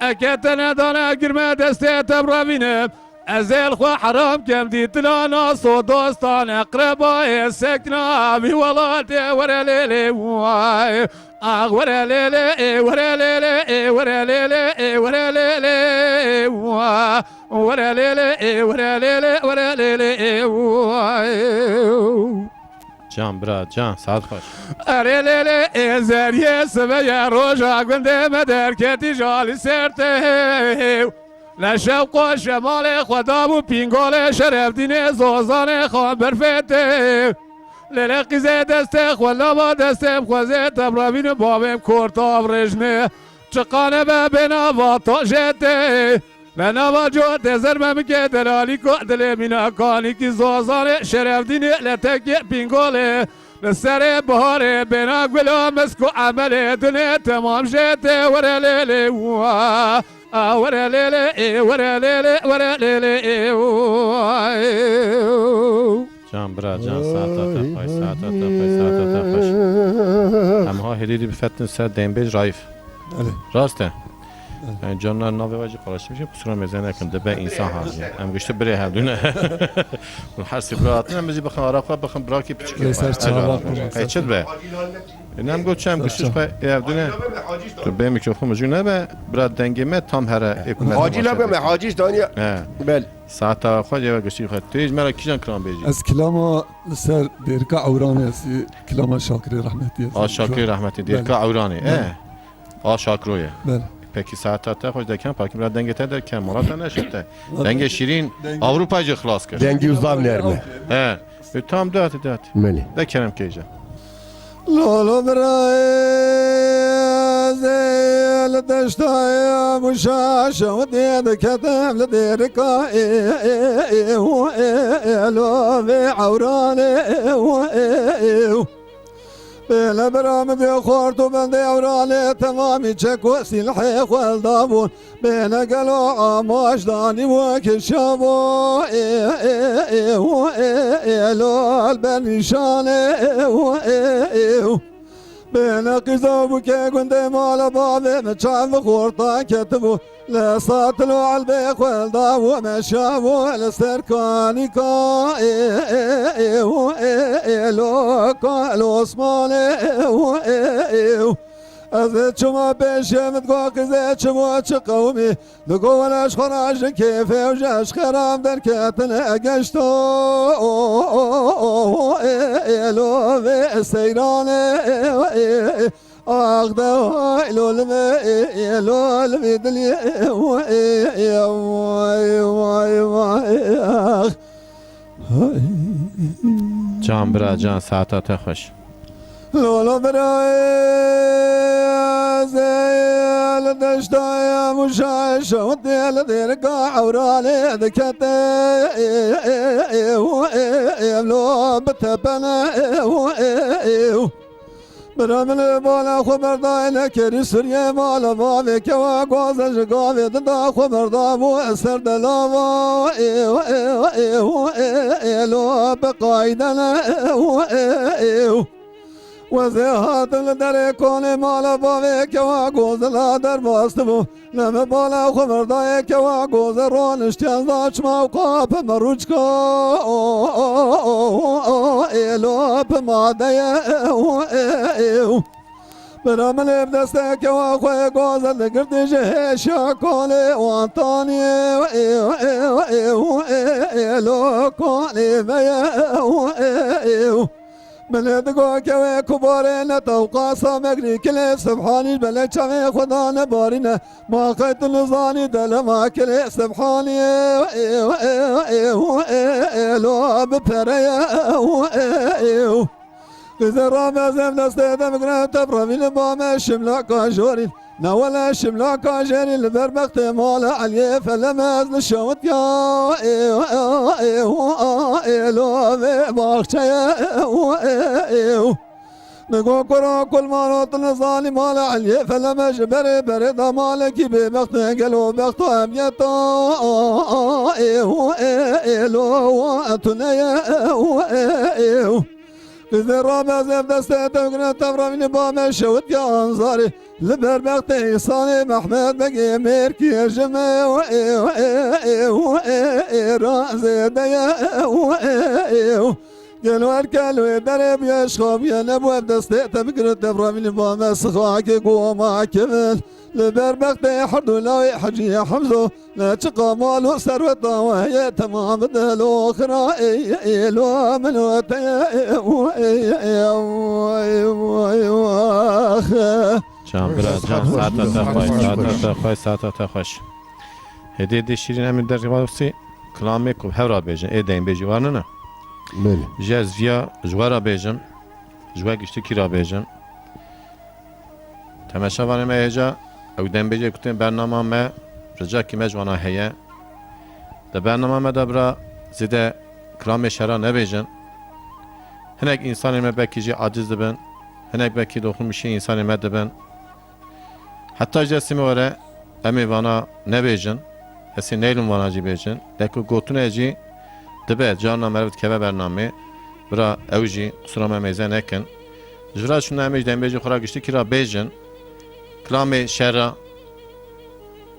Eke te nedane girme destê te birevînim. Ez ê li xwe heram kem dîtina nas û dostane, qrebayê sekna vî welatê were lê lê way. Ah, were lê lê, ê, were lê lê, ê, were lê lê, ê, were lê lê, wa. Were lê lê, ê, were lê lê, were lê lê, ê, wa. Can bira, can, saet xweş. Erê lê lê, ê, zeriyê sibê ye roja gundê me derketî ji alî ser têw. Lê şewqo şemalê xwe dabû pîngolê Şerefdînê Zozanê xwe berfê têw. Lê lê qîzê destê xwe lava destê bixwezê te birevîne bavê korta avrêjnê. Çiqane be bêna va tojê tê. Lê nava cotê zermemikê delalîko dilê mînakanîkî Zozanê Şerefdînê lê tekê pîngolê. Li serê biharê bêna gula misk û emelê dunê temam jê tê were lê lê wa. A were lê lê, ê, were lê lê, were lê lê, ê, o, ê, o. Can bira, can, saeta te xweş, saeta te xweş, saeta te xweş. Em ha hêdî dî bifetin ser Dembêj Raif. Belê. Rast e? Belê. Yani canlar navê ve jî paylaşmışım, kusura meze nekin, dibe insan haliye. Em gişti birê hevdune. Her sibra hatin, em bizi bakın, ara xwe bakın, bırak ki piçik. Lê ser çava kurma. Qeçit be. E, nem got çem giştiş xwe, e, ev dune. Tu bê mikrofon mijû nebe, bira dengê me tam here, ê ku me Hacî temaşe nebe me, dike. Hacî daniye. He. Bel. Saeta xwe, ceva giştî xwe. Tu hêj me re kîjan kilam bêjî? Ez kilama li ser Dêrika Ewranê, ez kilama Şakirê Rehmetî ez. A, Şakirê Rehmetî, Dêrika Ewranê. Belê. E. A Şakroye. Belê. Peki saeta te xweş dekem, pakî bira dengê te derkem, mala te neşete. Dengê şîrîn, Dengê Avrupa jî xilas kir. Dengî û zav nerm e. He. E, tam dati, dati. Belê. De kerem kêje. Lolo birayê zê li deştaya muşa şewtê diketim li Dêrika ê, ê, ê, ê, ê, lo vê ewranê ê, ê, ê, ê. Bêle bira min dê xort û bendê ewranê temamî çek û sîlhê xwe li dabûn. Bêne gelo amaş danî wekî şabo, ê, ê, ê, û, ê, ê, lol ber nîşanê, ê, û, ê, ê, û. Bêne qîza bûke gundê mala bavê min çav xorta ketibû. Li satilo elbê xwe li dabû me şabo li ser kanîka, ê, ê, ê, û, ê, ê, lo ka, lo Osmanê, ê, û, ê, ê, û. Ez ê çima pêşê min digo qîzê çi bo çi qewimî. Digo wele ji xwe re ji kêfê û ji eşqê re em derketin egeşto. Ê, ê, lo vê seyranê, ê, ê, ax de, ê, lo li vê, ê, ê, lo li vê dilê, ê, ê, vay, vay, vay, ax. Can bira, can, saeta te xweş. Lolo birayê zê li deştaya muşa şewtê li Dêrika Ewranê dikete, lo bi tepene. Bira min ê bala xwe berdayê nekerî Sûriyê, mala bavê kewa goze ji gavê dida xwe berdabû ser delava. Ê, ê, ê, ê, ê, ê, lo bi qayde ne. Ê, ê, ê, ê. Wezê hatin li derê konê mala bavê kewa goze la derbas dibû. Lê min bala xwe berdayê kewa goze roniştiye, ez da çima û qapê me rûçka. Ê, lo bi madeye. Bira min ê bi destê kewa xwe goze digirtî ji hêşa kolê wan taniyê. Ê, lo kolê me ye. Min ê digo kewê ku barê ne tewqasa megrî kilê Subhanî belê çavê xwe da nebarîne. Ma qey tu nizanî delema kilê Subhanî, ê, ê, ê, ê, ê, lo bi pereye, ê, ê, ê. Qîzê ramezem destê de bigre te bi revî li ba me şimlaka jorîn. Newele şimlaka jerî li ber bextê mala Eliyê felemez li şewitya ê, ê, ê, ê, lo vê baxçeye ê, ê, ê. Nigo kuro kulmano tu nizanî mala Eliyê feleme ji berê berê da malekî bê bextê gelo bexto em yeta ê, ê, ê, lo tune ye ê, ê. Qîzê rabe zêv destê tev gire tev ravînî ba me şewit ya anzarî. Li ber bextê îsanê Mehmed Begê mêrkî jime ê, ê, ê, ê, ê, ra zêde ye ê, ê, ê. Gelo erkel wê derê bûye şixabiye nebû ev destê te bigire tev ravînî ba me sixakê goma kevil. Li ber bextê herdû lawê Hecî Hemzo. Ne çiqa mal û serweta we heye, temam dil û xira, ê, ê, lo min û te ye, ê, û, ê, ê, û, ê, û, ê, û, ax. Can bira, can, saeta te xweş, saeta te xweş, saeta te xweş. Hêdî, hêdî şîrîn, em ê derê wasi kilamê ku hev ra bêjin, ê deynbêjî wa nine. Belê. Ji ez viya ji we ra bêjim, ji we giştikî ra bêjim. Temaşevanê me hêja, ew dembêjê ku tên bernama me, ricakî me ji wana heye. Di bernama me de bira zêde kilamê şera nebêjin. Hinek însanên me belkî jî aciz dibin, hinek belkî doximîşê însanê me dibin. Heta ji destê me were em ê vana nebêjin. Ez ê neylim vana jî bêjin. Lê ku gotine jî dibe, carna meriv dikeve bernamê. Bira ew jî qisura me mêze nekin. Ji vira şûna em ê ji dembêjê xwe ra giştikî ra bêjin. Kilamê şera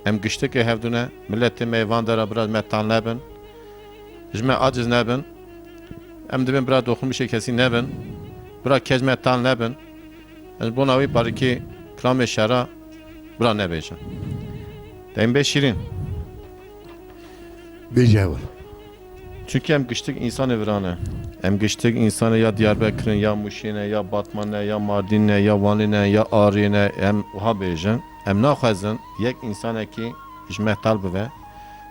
em giştikê hevdû ne. Miletê me yê van dera bira me tal nebin. Ji me aciz nebin. Em dibên bira doximîşê kesî nebin. Bira kes me tal nebin. Ez bona wî parikê kilamê şera bira nebêjin. Dembê şîrîn. Bêje heval. Çunkî em giştik însanê vira ne. Em giştik însanê ya Diyarbekir in, ya Mûşê ne, ya Batman ne, ya Mardîn ne, ya Wanê ne, ya Arê ne. Em wiha bêjin. Em naxwezin yek însanekî ji me tal bive.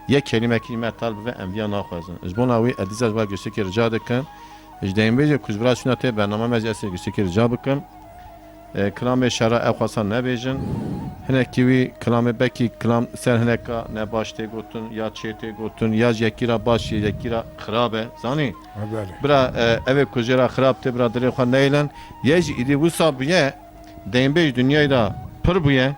Yek kelîmekî ji me tal bive, em viya naxwezin. Ji bona wî ez dîsa ji we giştikî rica dikim. Ji dembêjê ku ji vira şûna tê bernama me jî ez ê giştikî rica bikim. E, kilamê şera ew xwesa nebêjin. Hinekî wî kilamê, belkî kilam ser hineka ne baş tê gotin, ya çê tê gotin, ya ji yekî ra baş, ya yekî ra xirab e. Zanî? Ha, belê. Bira, e, ev ê ku jê ra xirab tê, bira dilê xwe neylen. Ye jî îdî wisa bûye, dembêj dinyayê de pir bûye.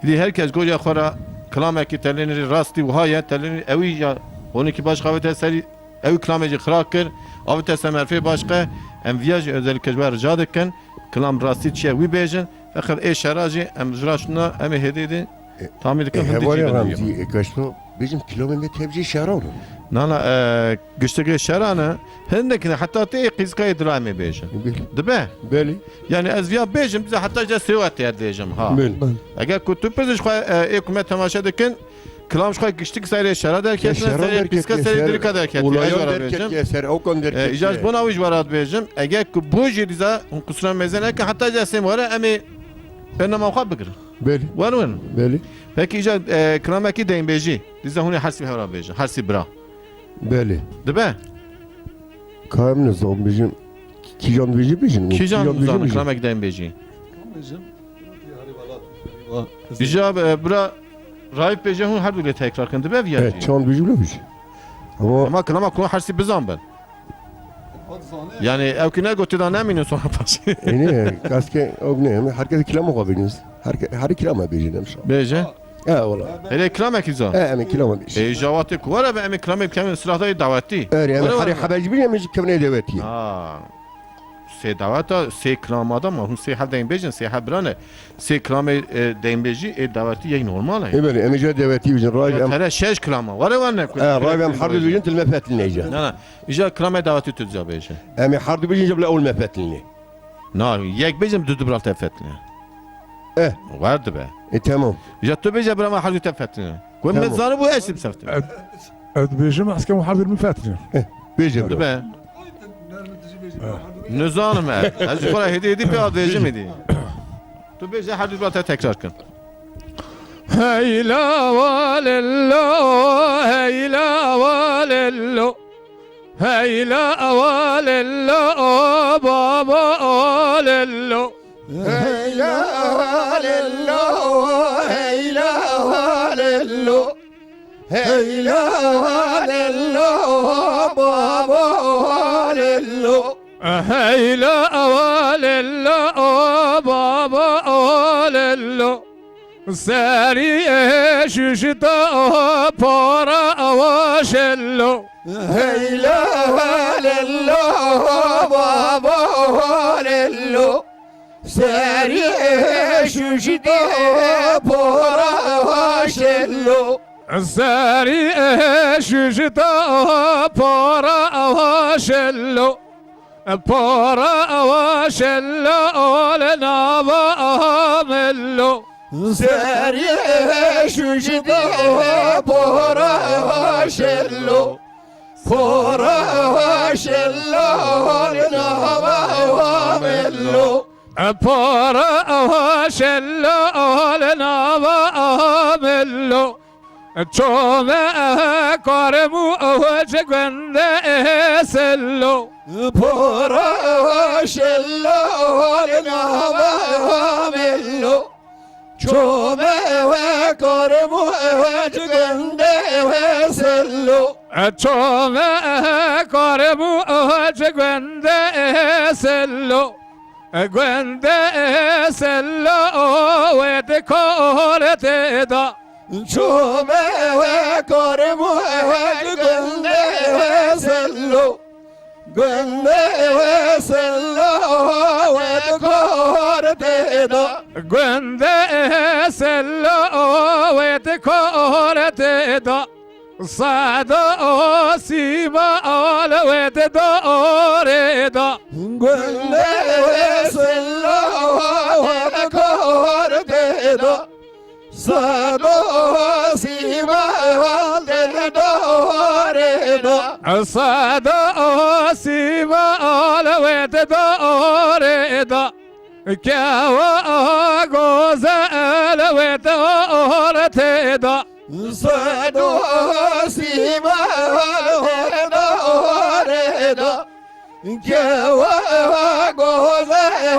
Îdî her kes goja xwe ra kilamekî telênirî rastî wiha ye, telênirî ewî ya honîkî baş xavete serî, ew kilamê jî xira kir, avite semerfê başqe, em viya jî özellikle ji we rica dikin, kilam rastî çi ye wî bêjin, feqet ê şera jî em ji ra şûna, em ê hêdî hêdî E, tamî dikin, e, hindikî hevalê vindikî Remzî, e, kaşto, bêjim kilamê me tevcî şera ne. Na, na, e, giştikê şera ne, hindik ne, heta tê qîzkayê dira em ê bêjin. Belê. Dibe? Belê. Yani ez viya bêjim, bize heta ji destê we tê dibêjim, ha. Belê. Belê. Eger ku tu pirs ji xwe, e, ê ku me temaşe dikin, Kilam ji xwe giştik serê şera derketine, şera serê derketiye, pîska serê ser dirika derketiye. Ez olayan wara derketiye, bêjim. Ser awkan derketiye. E, îja ji bona wî ji wara dibêjim. Eger ku bû jî dîza hûn qisûra mêze nekin, heta ji destê me were em ê bernama xwe bigirin. Belê. Wer win. Belê. Pekî îja, e, kilamekî deynbêjî. Dîza hûn ê hersî hev ra bêjin. Hersî bira. Belê. Dibe? Ka em nizanim bêjim. Kîjan dibêjî bêjin. Kîjan dibêjin, kilamek deynbêjî. Îja, e, bira Raif bêje hûn her du lê tekrar kin. Dibe viya jî. Evet, çand bêjî bile bêjî. Ama Ama kilama ku hersî bizan bin. Yani ew ki negotî da nemînin sonra paşê. Êne, kaske ew ne, her kes kilama xwe bêjin. Her ke-, her kilama bêjin em şa. Bêje. E, wala. Hele kilamekî zan. E, em ê kilama bêjin. E, jawatê ku were be, em ê kilamê kevin silahdayê dawetî. Erê, em ê herê heber jî bêjin, em ê jî kevnê dawetî. Ha. Sê daweta, sê kilama da ma hûn sê hev deynbêjin, sê hev birane. Sê kilamê, e, deynbêjî, ê dawetî yek normal e. Ê belê, em ê jî dawetî bêjin, ray em. Tere şeş kilama. Were were ne ku. E, ray em her du bêjin, til me fetilîne îca. Na, na. Îca kilamê dawetî tu ca bêje. Em ê her du bêjin, îca bila ewl me fetilîne. Na, yek bêjim, du dibral te fetilîne. Eh. Wer dibe. E, tamam. Îca tu bêje, bila me her du te fetilîne. Ku me zanibû ez sim seftim. Ez dibêjim, ez kem her du min fetilîne. Eh, bêje bila. Dibe. Nizanim ez. Ez ji xwe re hêdî hêdî pê dibêjim hêdî. Tu bêje her du te tekrar kin. Heyla walillo, heyla walillo. Heyla walillo, baba walillo. Heyla lello, heyla lello. Heyla lello, baba lello. Heyla lello, baba lello. Serî şuşta para şello. Heyla lello, baba lello. Serî şuşta para şello. Serî şuşta para şello. Para şello li nava mello. Serî şuşta para şello. Para şello li nava mello. Para şello li nava mello. Çome karem û ji gundê sello. Para şello li nava mello. Çome karem û ji gundê sello. Çome karem û ji gundê sello. Gundê sello wê di kor tê da. Çome karem û ji gundê sello. Gundê sello wê di kor tê da. Gundê sello wê di kor tê da. Sedo sîma li wê di dorê da. Gundê sello wê di kor tê da. Sedo sîma li dorê da. Sedo sîma li wê di dorê da. Kewa gozel wê di dorê da. Sedo sîma wê di dorê da. Kewa gozel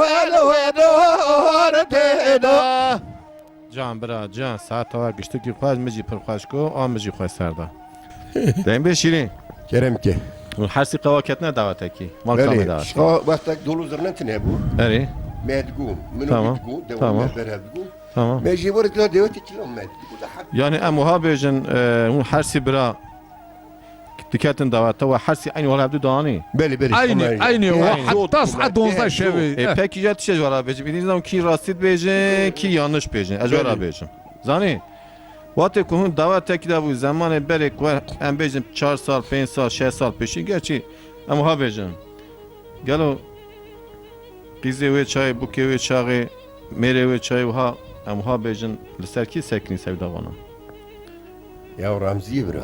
wê di dorê da. Can bira, can, saeta we giştikî xweş, min jî pir xweş got, a min jî xweş ser da. Deng bê şîrîn. Kerem ke. Hûn her sî qewa ketine dawetekî? Wan kamê dawet? Şixa wextek dolu zirne tine bû. Erê. Me digo, min û Tamam. Digo, dewa Tamam. Me berev digo. Tamam. Me jî were dila dewetê kilo me digo da hak. Yani em wiha bêjin, e, hûn her sî bira diketin dawete we her sî eynî wala hevdu danî. Belê, belê. Eynî, eynî, eynî. Heta saet donzdeh şevê. E, pekî ya tişe ji wala bêjim. Îdî nizam kî rastî dibêjin, kî yanlış bêjin. Ez ji wala bêjim. Zanî? Wextê ku hûn dawetekî de bû, zemanê berê ku em bêjin çar sal, pênc sal, şeş sal pêşî, gerçî em wiha bêjin. Gelo qîzê wê çaxê, bûkê wê çaxê, mêrê wê çaxê wiha em wiha bêjin, li ser kî sekinî sevda vana? Ya Remzî bira.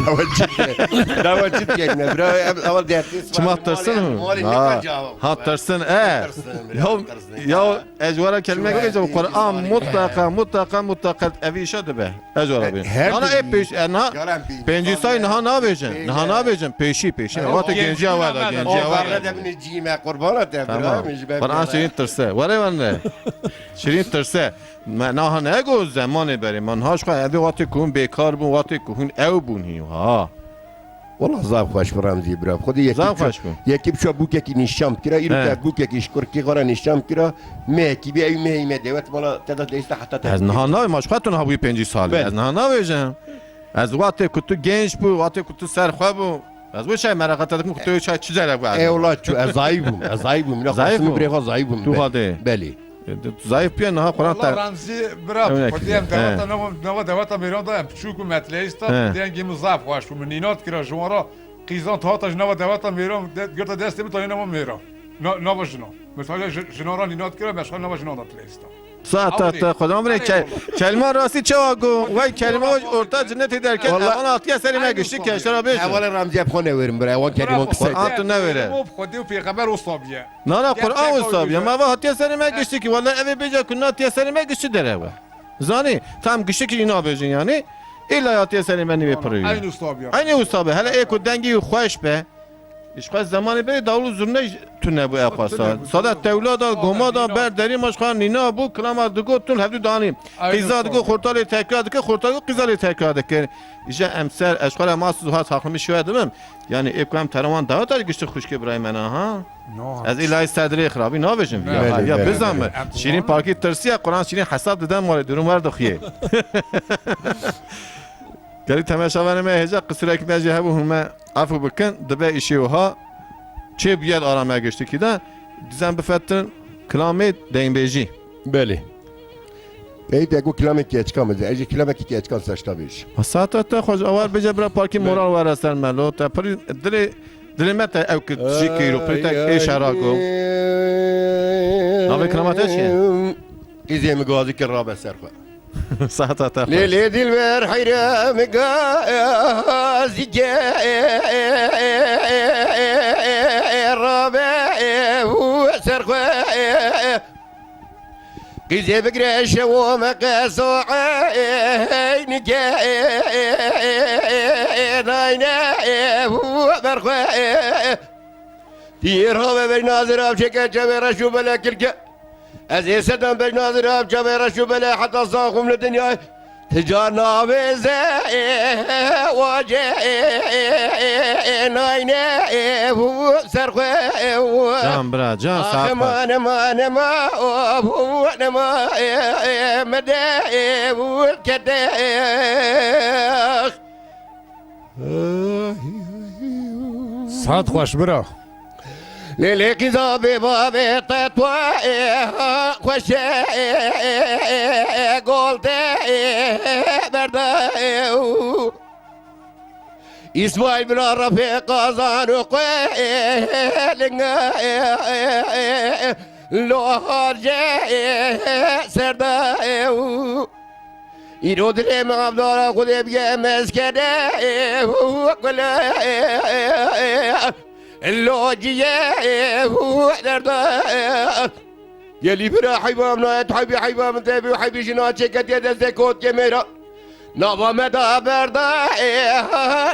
Dawa çi dike? Dawa çi dike? Ne bira, em, ewa dertê Çima tirsin? Ha, ha, tirsin, e. Tirsin, bira, Ya, tirsin, ya, ya. Ez wara kelmek Çima bêjim, tirsin, Quran tirsin, mutlaka, mutlaka, mutlaka ev îşa dibe. Ez wara bêjim. Her Ana e pêş, e, na, pêncî say niha nabêjin. Niha nabêjin, pêşî, pêşî. Wate genciya wada, genciya wada. Barre de binê cî me, qurbana te, bira, min ji ber Quran şirîn tirse. Were wende. Şirîn tirse. Me naha ne go zemanê berê. Me niha ji xwe evê wate ku hûn bêkar bûn, wate ku hûn ew bûn hî ha. Wala zaf xweş bû Remzî bira. Xwedî yekî Zaf biçû, xweş bû. Yekî biçû bûkekî nîşan bikira, îro He. Te bûkekî ji kurkî xwe re nîşan bikira. Me yekî bî, ew me, me dewet mala te de deysta heta te Ez niha navê ma ji xwe tu niha bûyî pêncî salî. Belê. Ez niha navêjim. Ez wextê ku tu genç bû, wextê ku tu ser xwe bû. Ez wê çay mereqa te dikim ku tu çay çi cere bû. Ewla çû, ez zayîf bûm, ez zayîf bûm. Zayîf bûm. Birê xwe zayîf bûm. Tu xwe dê. Belê. E, tu zayîf bûye niha Quran te. Wala Remzî bira, Xwedî em deweta nava, nava deweta mêran da em piçûk bû me tileyîsta, dengê min zaf xweş bû. Min nînat kira ji wan re qîzan ta hata ji nava deweta mêran, de, girta destê min ta nava mêran. Na, nava jinan. Mesela ji, jinan re nînat kira, me ji xwe nava jinan da tileyîsta. Saeta te Xwedê bire ke-, kelma rastî çawa go? Wey kelma orta cinnetê derket. Wala evan hatiye serê me giştî ke şera bêjin. Hevalê Remzî hep xwe newêrim bira. Ewan kelman kisa. Quran tu newêre. Xwedê û pêxember o sabiye. Nana Quran wisa bî. Ma va hatiye serê me giştî ki. Wala evê bêje ku natiye serê me giştî derewe. Zanî, tam giştî ki îna bêjin yani. Îlla hatiye serê me nîvê pirî. Eynî wisa bî. Eynî wisa bî. Hele ê ku dengî xweş be. Ji xwe zemanê berê dawul û zurne tune bû ew xwesta. Tune bû, sade tune bû. Tewla da, goma da, nîna. Ber derî ma ji xwe nîna bû, kilama digot tune, hevdû danî. Aynen. Qîza digot, xortalê tekrar dike, xortal digot, qîzalê tekrar dike. Îja em ser, ez xwe re ma siz hat haximi şiwe dibim. Yani ê ku em terewan dawet a giştî xwişkê birayê me na, ha? No. Ez îlayê ser dirê xirabî nabêjim. Ne. Ya, belê, ya belê, bizan belê. Em Şîrîn parkî tirsiya, Quran Şîrîn hesab dide malê durum wer dixuye. Gelî temeşavanê me hêja qisûrekî me jî hebû hûn me efû bikin, dibe îşê wiha çê bûye di arame giştikî de, dizem bifetin kilamê deynbêjî. Belê. Ey de ku kilamê keçika min de, ez jî kilamekî keçikan seşta bêj. Ha, saeta te xweş, awar bêje bira parkî Belê. Moral were ser me lo, te pirî dilê, dilê me te ew kir jî kiro, pirî te ê şera go. Navê kilama te çi ye? Qîzê min gazî kir rabe ser xwe. Saeta te xweş. Lê, lê dilber heyre min gazî ke rabe û ser xwe. Qîzê bigre şewo me qeso eynike nayne û ber xwe. Tîr have bej nazir av çeke çavê reş û bele kirke. Ez ê sedan bej nazir av çavê reş û bele heta saxum li dinyayê. Ti car navê zewacê nayne û ser xwe. Can bira, can, saet xweş. Axe mane, mane ma, o, o, ne ma, me de, û kete. Saet xweş bira. Lê lê qîza bê bavê te twa ê xweşe gol te berda û Îsmaîl bila refê qazan û qê linga lo harce serda û Îro dilê me avdara Xwedê bige mezkere û kule lociye û derda. Gelî bira heyva min nayet heybî heyva min tevî heybî jina çêketiye destê kotkê mêra. Nava me da berda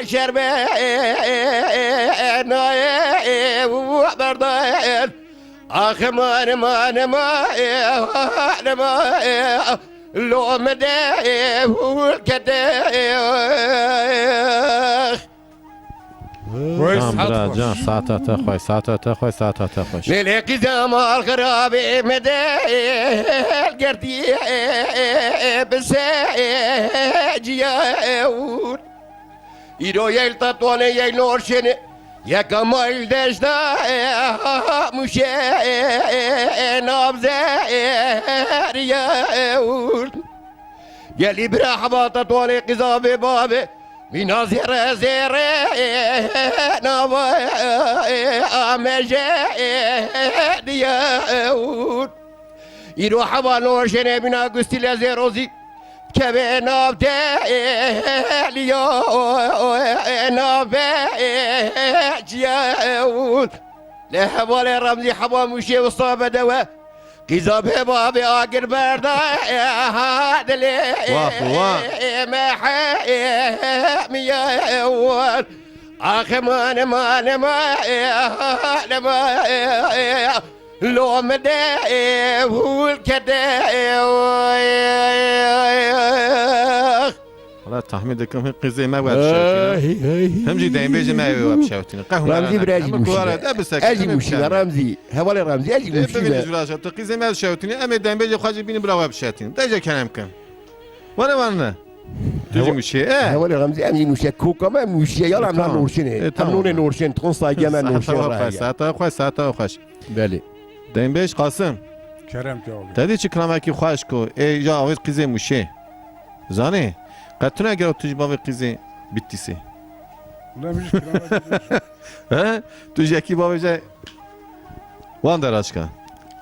şerbe naye û berda. Axe mane mane ma, mane ma. Lo me de hûl kete. Can bira, can, saeta te xweş, saeta te xweş, saeta te xweş. Lê lê qîza mal xirabê me de girtî bi se ciya û Îro yeyl Tetwanê yeyl Norşênê. Yeka mayl deşta Mûşê nabze riye û Gelî bira heba Tetwanê qîza bê bavê. Mîna zêre zêre nava ameje diye û Îro heva Norşênê bîna gustî lezê rozî. Kevê nav de liyo nav be ciye û. Lê hevalê Remzî heva Mûşê wisa bedewe. Qîza bê bavê agir berda dilê Wah, wah. Mehemiye û. Axe mane mane ma, mane ma. Lo min de hûl kete. Wala tahmîn dikim hin qîzê me we bişewtîne. Hey, hey, hey. Him jî deynbêjê me wê we bişewtîne. Qe hûn Remzî bira, ez jî muşî be. Ez jî muşî be, Remzî. Hevalê Remzî, ez jî muşî be. Bibîne jûra şe. Tu qîzê me bişewtîne, em ê deynbêjê xwe jî bînin bira we bişewtîne. De jê kerem kin. Were were ne. Tu jî Hewa-, muşî, e? Hevalê Remzî, em jî muşî. Koka me muşî. Yala em Tamam. Norşênê. E, Em tamam. Nûnê Norşên. Ton saygê me Norşên. Saeta xwe, saeta xwe, saeta xwe. Belê. Deynbêj Qasim. Kerem ki abi. Te dî çi kilamekî xweş ku ê ja avêt qîzê Mûşê. Zanî? Qet tune gero tu ji bavê qîzê Bitîsê. Ulan bir kilamekî xweş. He? Tu ji yekî bavê je wan deraçka.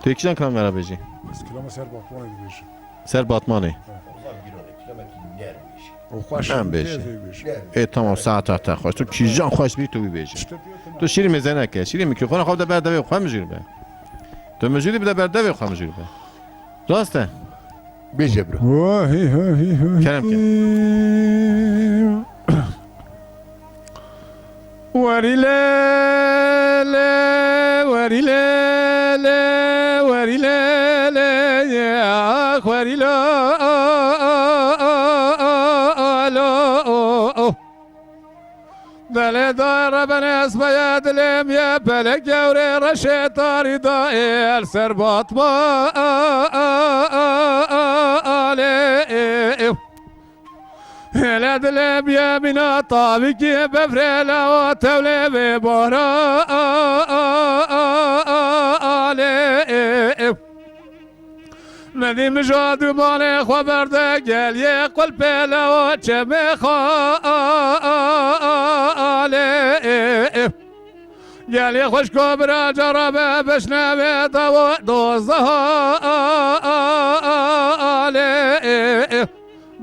Tu yekî jan kilam me ra bêjî. Ez kilama ser Batmanê dibêjim. Ser Batmanê. He. O xweş Em bêjin. Ê, tamam, saeta te xweş. Tu kîjan xweş bî, tu wî bêjî. Tu şîrî mêze neke. Şîrî mikrofona xwe de ber devê xwe mijûl be. Tu mijûlî bide ber devê xwe mijûl be. Rast e? Bêje bro. Kerem ke. Werî lê lê, werî lê lê, werî lê lê, ax werî lo, lo. Delê dayê rebenê ez beye dilêm ye, pelek gewrê reşê tarî dayê, el ser batma alê. Hele dilê biyemîna tavikî befrê lawa tewlê vê baranê. Medî mija dûmanê xwe berde geliyê qulpê lawa çemê xalê. Gelê xwişko bira cara be beşnevê dawa doza halê.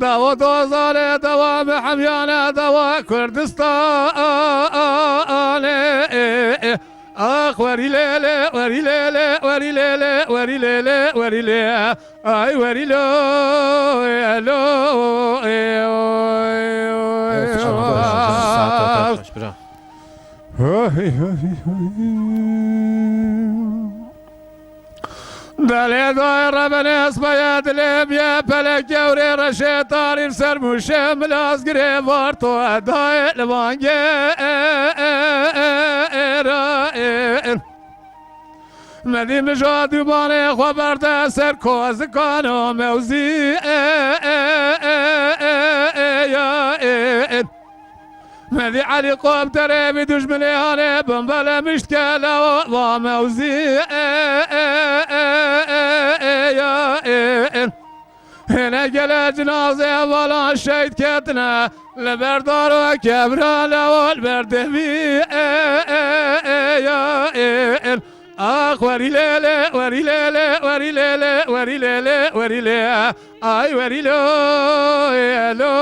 Dawa doza lê dawa mihemyane dawa Kurdistanê. Ax werî lê lê, werî lê lê, werî lê lê, werî lê lê, werî lê. Ay werî lo, elo, ê, oy, oy, Saat oy. Orta bira. Hey, hey, hey. Delê dayê rebenê ez beye dilê biyê pelek gewrê reşê tarî ser mûşê milaz girê varto dayê li vangê ra. Medî mija dûmanê xwe berde ser kozikan û mewzî ya. Medî Elî qopterê vî dujminê hanê bimbele mişt ke lewa va mewzî ya. Hêne gele cinazê hevalan şehîd ketine li ber daro kevra lewa li ber devî ya. Ax werî lê lê, werî lê lê, werî lê lê, werî lê lê, werî lê. Ay werî lo, ê, lo,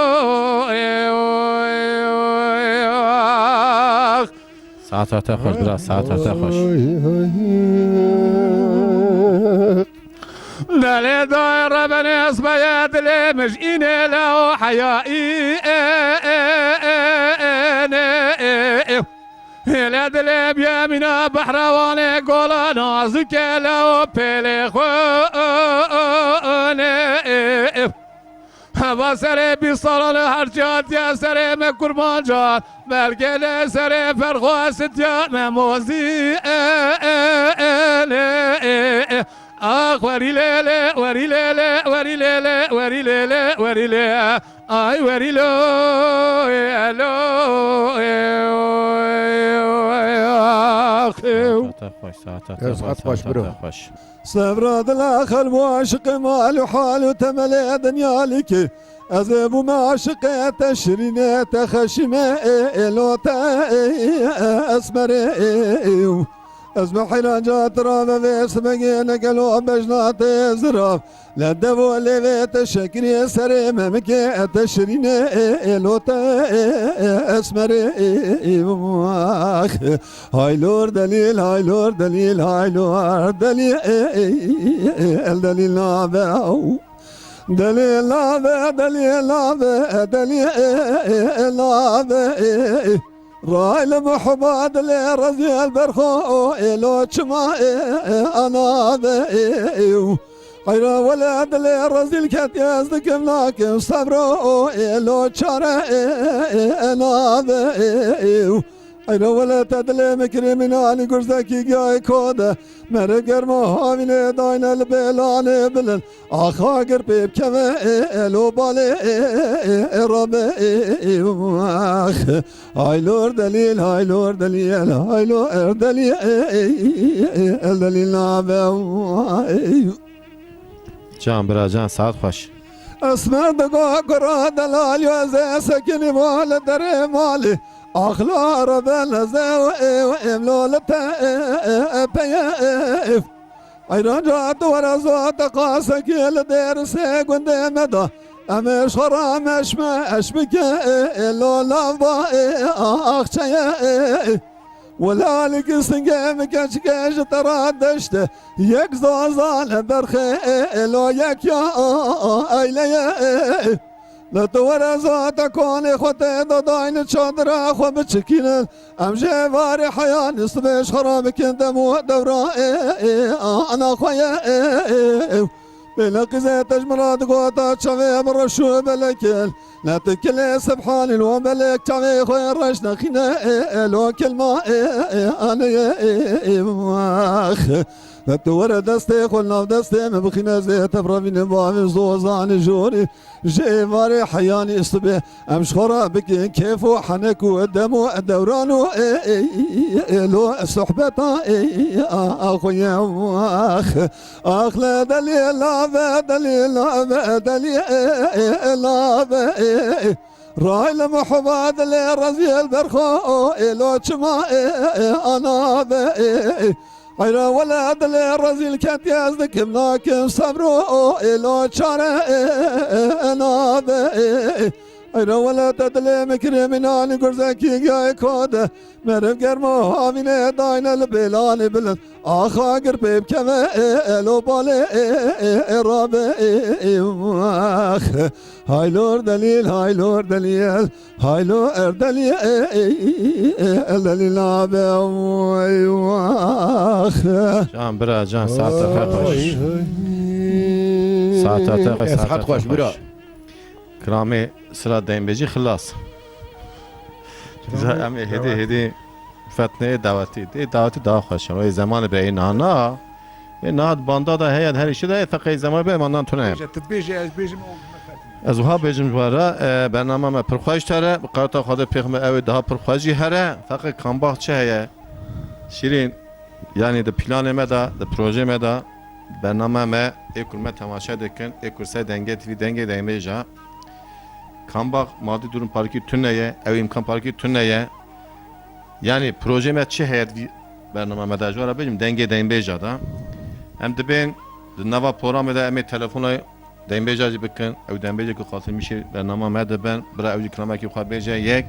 ê, oy, oy, ax. Saeta te xweş bira, saeta te xweş. Oy, oy. Delê dayê rebenê ez beye dilê mij înê lew heyayî, ê, ê, ê, ê, nê, ê, ê. Hêle dilê biyemîna behrewanê gola nazûkê lew pêlê xwe, nê, ê, ê. Heva serê bîst salan li her cihatiye serê me kurmancan, belkê lê serê ferxwesitiya me mozî, ê, ê, ê, lê, ê, ê. Ax werî lê lê, werî lê lê, werî lê lê, werî lê lê, werî lê. Ay werî lo, ê, lo, ê, oy, oy, ax, ew. Saeta te xweş, saeta te xweş, saeta te xweş. Sevra dila xelb û aşiqê mal û hal û temelê dinya lîkê. Ez ê bûme aşiqê te şirînê te xeşîmê ê, ê lo te ê, esmerê ê, ê, û. Ez me heyranca tu ra ve vê simegê ne gelo bejna te zirav. Le devo lê vê te şekirê serê memikê te şirînê ê, ê lo te ê, ê, esmerê ê, ê, û. Ax. Haylor delîl, haylor delîl, haylor delîl, ê, ê, ê, ê, el delîl nabe, aw. Delîl nabe, delîl nabe, delîl, ê, ê, ê, nabe, ê, ê. Ray li muhba dilê rezîl berxo, ê, lo çima, ê, ê, anabe, ê, ê, û. Eyra wele dilê rezîl ket, ez dikim nakim sebro, ê, lo çare, ê, ê, ê, nabe, ê, ê, û. Eyra wele te dilê min kirî min alî gurzekî giyayê kode. Mere germa havînê dayne li bêlanê bilin. Axa gir pê bikeve ê, elo balê ê, ê, ê, rabe ê, ê, ax. Haylor delîl, haylor delîl, haylo er delîl ê, ê, ê, el delîl nabe ê. Can bira can, saet xweş. Esmer digo kura delal yo, ez ê sekinî bo li derê malê. Axla rebe leze û ê û êm lo li te ê, ê, ê, peye ê. Eyran ca tu were zot qasekî li dêr sê gundê me da. Em ê şora meşme eşmike ê, ê, lo lav ba ê, axçeye ê. Wela li kisingê min keçikê ji te ra deşte, yek zaza li berxê ê, ê, lo yek ya eyleye ê. Li tu were zate konê xwe tê de dayne çadira xwe biçikînin. Em jê varê heyanî sibê ji xwe re bikin dem û dewra ê, ê, ana xwe ye, ê, ê, ê. Bêle qîzê te ji min re digota çavê bi reş û belekil. Ne tu kilê Sebhanî lo belek çavê xwe reş nexîne, ê, ê, lo kilma, ê, ê, anê, ê, ê, ê, ax. Ne tu were destê xwe nav destê min bixîne zê tev revîne bavê zozanê jorê. Ji êvarê heyanî sibê em ji xwe re bikin kêf û henek û dem û dewran û ê, ê, ê, ê, lo sohbeta, ê, a, a, xwe ye ax. Ax le delî lave, delî lave, delî, ê, ê, ê, lave, ê, ê. Ray li muheba dilê rezîl berxwe, o, ê, lo çima, ê, ê, anabe, ê, ê. Eyra wele dilê rezîl ketiye ez dikim nakim sebro, o, ê, lo çare, ê, ê, nabe, ê, ê. Eyra wele te dilê min kirê mînanî gurzekî gayê kode. Meriv germo havînê dayne li bêlanê bilind. Axa gir pê bikeve, ê, ê, lo balê, ê, ê, ê, rabe, ê, ê, ax. Haylor delîl, haylor delîl, haylo erdelî, ê, ê, ê, ê, delîl abe, ey, ax. Can bira, can, saeta te xweş. Oy, oy. Saeta te xweş, Ez saeta hat te xweş, bira. xweş. Kilamê sira deynbêjî xilas. Kilamê Za-, em ê hêdî, dawetî. hêdî fetneyê dawetî. Dê dawetî daha xweş e. Wê zemanê be ê nana. Ê niha di banda da heye, her îşî de heye, feqê zemanê be mandan tune. Bêje, tu bêje, ez bêjim, o me fetne. Ez wiha bêjim ji we re, e, bernama me pir xweş here. Bi qeweta Xwedê pêx me ew ê daha pir xweş jî here. Feqê kambax çi heye? Şîrîn. Yanî di planê me de, di projê me de, bernama me ê ku me temaşe dikin, ê ku ser Dengê T V, Dengê Deynbêja, kambax madî durum parkî tune ye, ew îmkan parkî tune ye. Yanî projê me çi heye di vî bernama me de, ji we re bêjim, Dengê Deynbêja de. Em dibên di nava programê de em ê telefona Deynbêja jî bikin, ew deynbêjê ku xatir mişê bernama me dibin, bira ew jî kilamekî xwe bêje yek.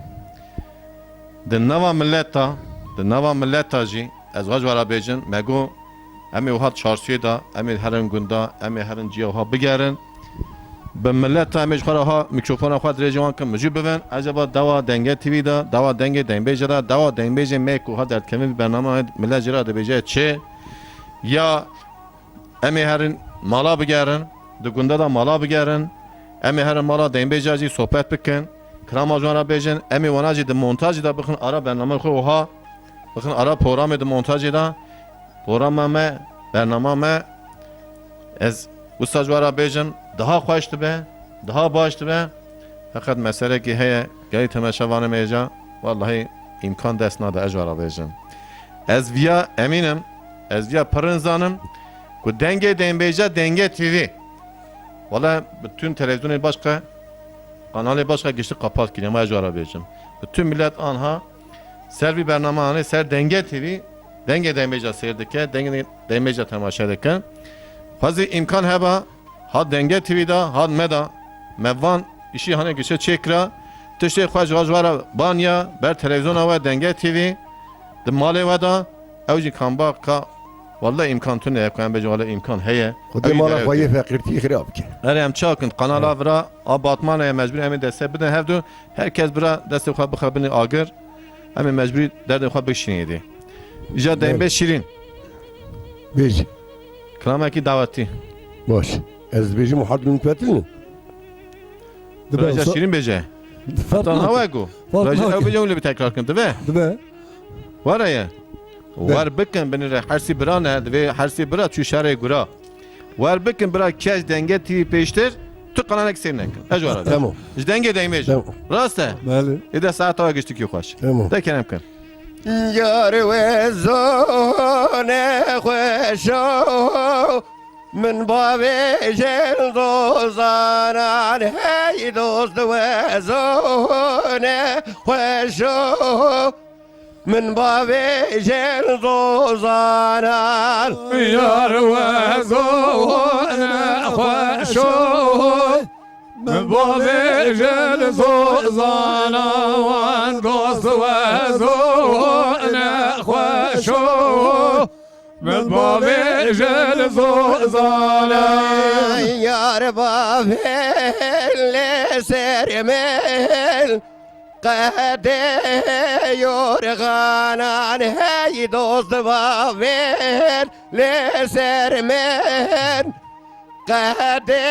Di nava mileta, di nava mileta jî, ez wiha ji we re bêjim, me got, em ê wiha çarsûyê de, em ê herin gunda, em ê herin ciya wiha bigerin. Bi mileta em ê ji xwe re wiha mîkrofona xwe dirêjî wan kim, mijû bibin, ecaba dawa Dengê T V de, dawa Dengê Deynbêje de, dawa deynbêjê me ku wiha derdkevin vî bernama me, milet jê re dibêje çi? Ya Em ê herin mala bigerin, di gunda da mala bigerin. Em ê herin mala deynbêja jî sohbet bikin. Kirama ji wan re bêjin, em ê wana jî di montajê de bixin ara bername xwe wiha. Bixin ara programê di montajê de. Programa me, bernama me, ez wisa ji wan re bêjim, daha xweş dibe, daha baş dibe. Feqet meselekî heye, gelî temaşevanê me hêja, wellahî îmkan dest nade, ez ji we re bêjim. Ez viya emîn im, ez viya pirin zanim ku dengê deynbêja Dengê T V. Wele bütün televizyonê başka, kanalê başka giştî kapat kiriye, ma ez ji we re bêjim. Bütün millet anha ser vî bername anê, ser Dengê T V, dengê deynbêja seyr dike, dengê deynbêja temaşe dike. Xwezî îmkan heba, hat Dengê T V da, hat me da, me van îşî hane gişe çêkira, tiştê xwe ji we re baniya, ber televizyona we Dengê T V, di malê we da, ew jî kamba ka, welle îmkan tune ye, ku em bêjin welle îmkan heye. Xwedê Ew jî mala derê xwe yê dikin. feqîrtî xirab bike. Erê em çakin, kanala vira, a Batmana ye mecbûr em ê deste bidin hevdu, her kes bira destê xwe bixe binê agir, em ê mecbûrî derdê xwe bişînê dê. Îja Belê. Deynbê şîrîn. Bêjî. Kilamekî dawetî. Baş. Ez dibêjim û her du min fetilin. Dibe Raja wisa- Şîrîn bêje. Fatma Tan hawe Hatun. gu. Fatma Raja ew Hatun. bêje hûn lê bi tekrar kin. Dibe. Dibe. Were ye. Be. Wer bikin binî re hersî bira ne. Divê hersî bira çû şerê gura. Wer bikin bira kes Dengê T V pêştir. Tu kananek sêr nekin. Ez wara. Tamam. Ji Dengê Deymê jî. Tamam. Rast e? Belê. Ê de saeta we giştikî xweş. Tamam. De kerem kin. Yar we zane xweşo, min bavêjin dozanan, hey dost we zane xweşo, min bavêjin dozanan. Yar we zane xweşo, Min bavêje li zozana wan dost we zone xweşo. Min bavê jin zozane. Yar bavê li ser min qedê yorxanan, hey dost bavê li ser min qedê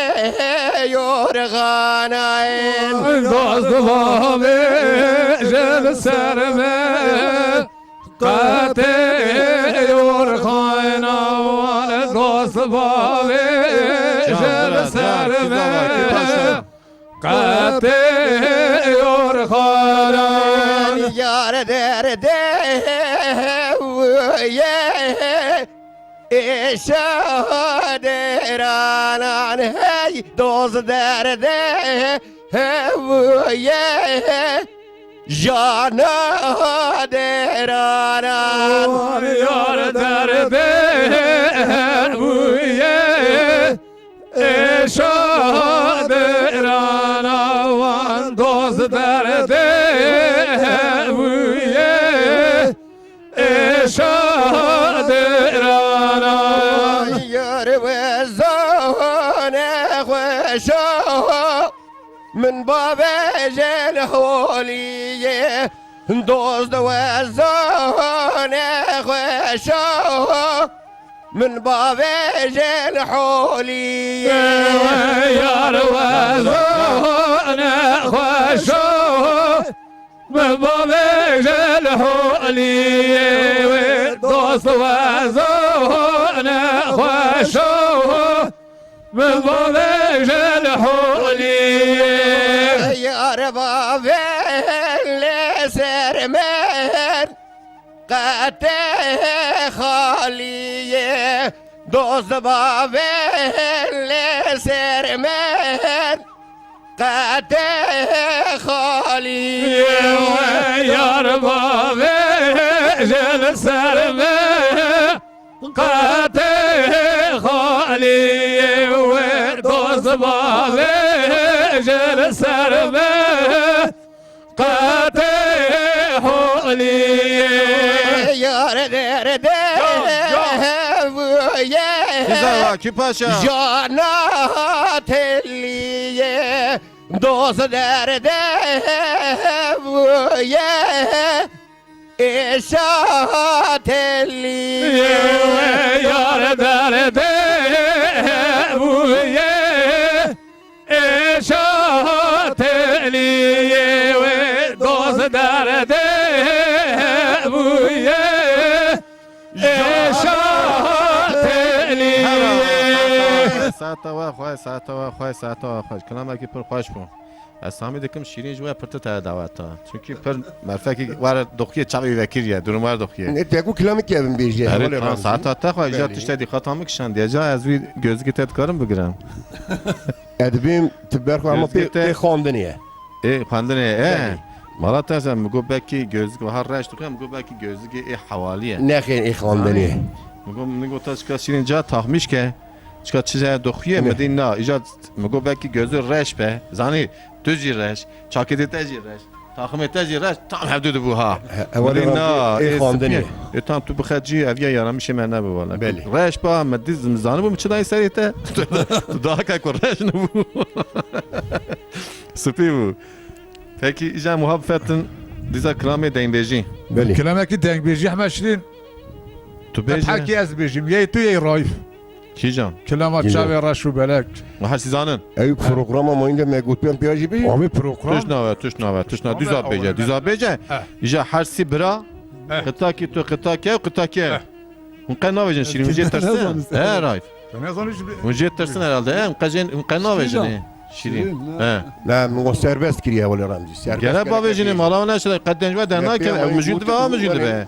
yorxanan. Dost bavê jin ser min Qetê yorxana wan dost bavê jil ser me. Qetê yorxana yar derdê wûye. Êşa dêranan hey dost derdê hewûye. Jana dêranan yar derdê hebûye. Êşa dêrana wan dost derdê hebûye. Êşa dêrana yar wezane xweşa. Min bavêje li holiyê, dost wezane xweşa. Min bavêje li holiyê. Yar wezane xweşa. Min bavêje li holiyê wê dost wezane xweşa. Min bavêje li holiyê. Yar bavê li ser min qetê xaliyê. Dost bavê li ser min qetê xaliyê. Yar bavêje li ser min qetê xaliyê wê dost bavêje li ser min qetê holiyê. Yar derdê hebûye. Kîza Akî Paşa. Jana teliyê. Dost derdê hebûye. Êşa teliyê. Yar derdê hebûye. Êşa teliyê wê dost derdê hebûye. Êşa teliyê. Saeta we xweş, saeta we xweş, saeta we xweş. Kilamekî pir xweş bû. Ez tahmîn dikim Şîrîn ji we pirtir te dawet da. Çunkî pir merfekî were doxiyê çavê vekiriye, durum were doxiyê. Ne, te ku kilamekî evin bêje, Erê, hevalê tamam, razî. Saeta te xwe, îcar Belê. Tişte dîqata min kişandiye. Ca ez wî gözlükê te dikarim bigirim? Ez dibêm tu berxwe hema pê, Gözlükê te pê xwendinê ye. Ê, xwendinê ye, e? Belê. Mala te sen, mi got belkî gözlük wiha reş dixuye, mi got belkî gözlükê ê hewalî ye. Nexêr, ê xwendinê ye. Zanî? Mi got, mi got te çika Şîrîn ca taxmîş ke. Çika çi jaya dixuye, Evet. mi dî na. Îcar mi got belkî gözü reş be. Zanî, tu jî reş, çakêtê te jî reş, taximê te jî reş, tam hevdu dibû ha. He, ew Mi dî na, ê ê xwendinê. Spî. Ê tam tu bixet jî ev ya yaramîşê me nebû wala. Belê. Reş ba, mi dî, mi zanibû mi çi dayê serê te. Tu daha ke ku reş nebû. Spî bû. Pekî, îcar muhabbet in dîza kilamê dengbêjî. Belê. Kilamekî dengbêjî heme Şîrîn. Tu bêje. Hekî ez bêjim, yê tu yê Raif. Kîjan? Kilama Kîjan? Çavê reş û belek. Ma her sî zanin. Ew programa mayînde me gotiyan pêya jî bêje. Abi program. Tişt nave, tişt nave, tişt nave. Dîza bêje, dîza bêje. He. Îja her sî bira. He. Qitakî tu, qitakî ew, qitakî ew. He. Hûn qe navêjin Şîrîn, hûn jê tirsin. He, Raif. Te nezanî jî bi- Hûn jê tirsin herhalde, he? Hûn qe jê, hûn qe navêjin, Şîrîn, he? Şîrîn, he. He. Ne, min got serbest kiriye wele Remzî. Serbest Gere bavêjinê, mala we neşe, qe denc we dernake, ew mijûl dibe, ew mijûl dibe.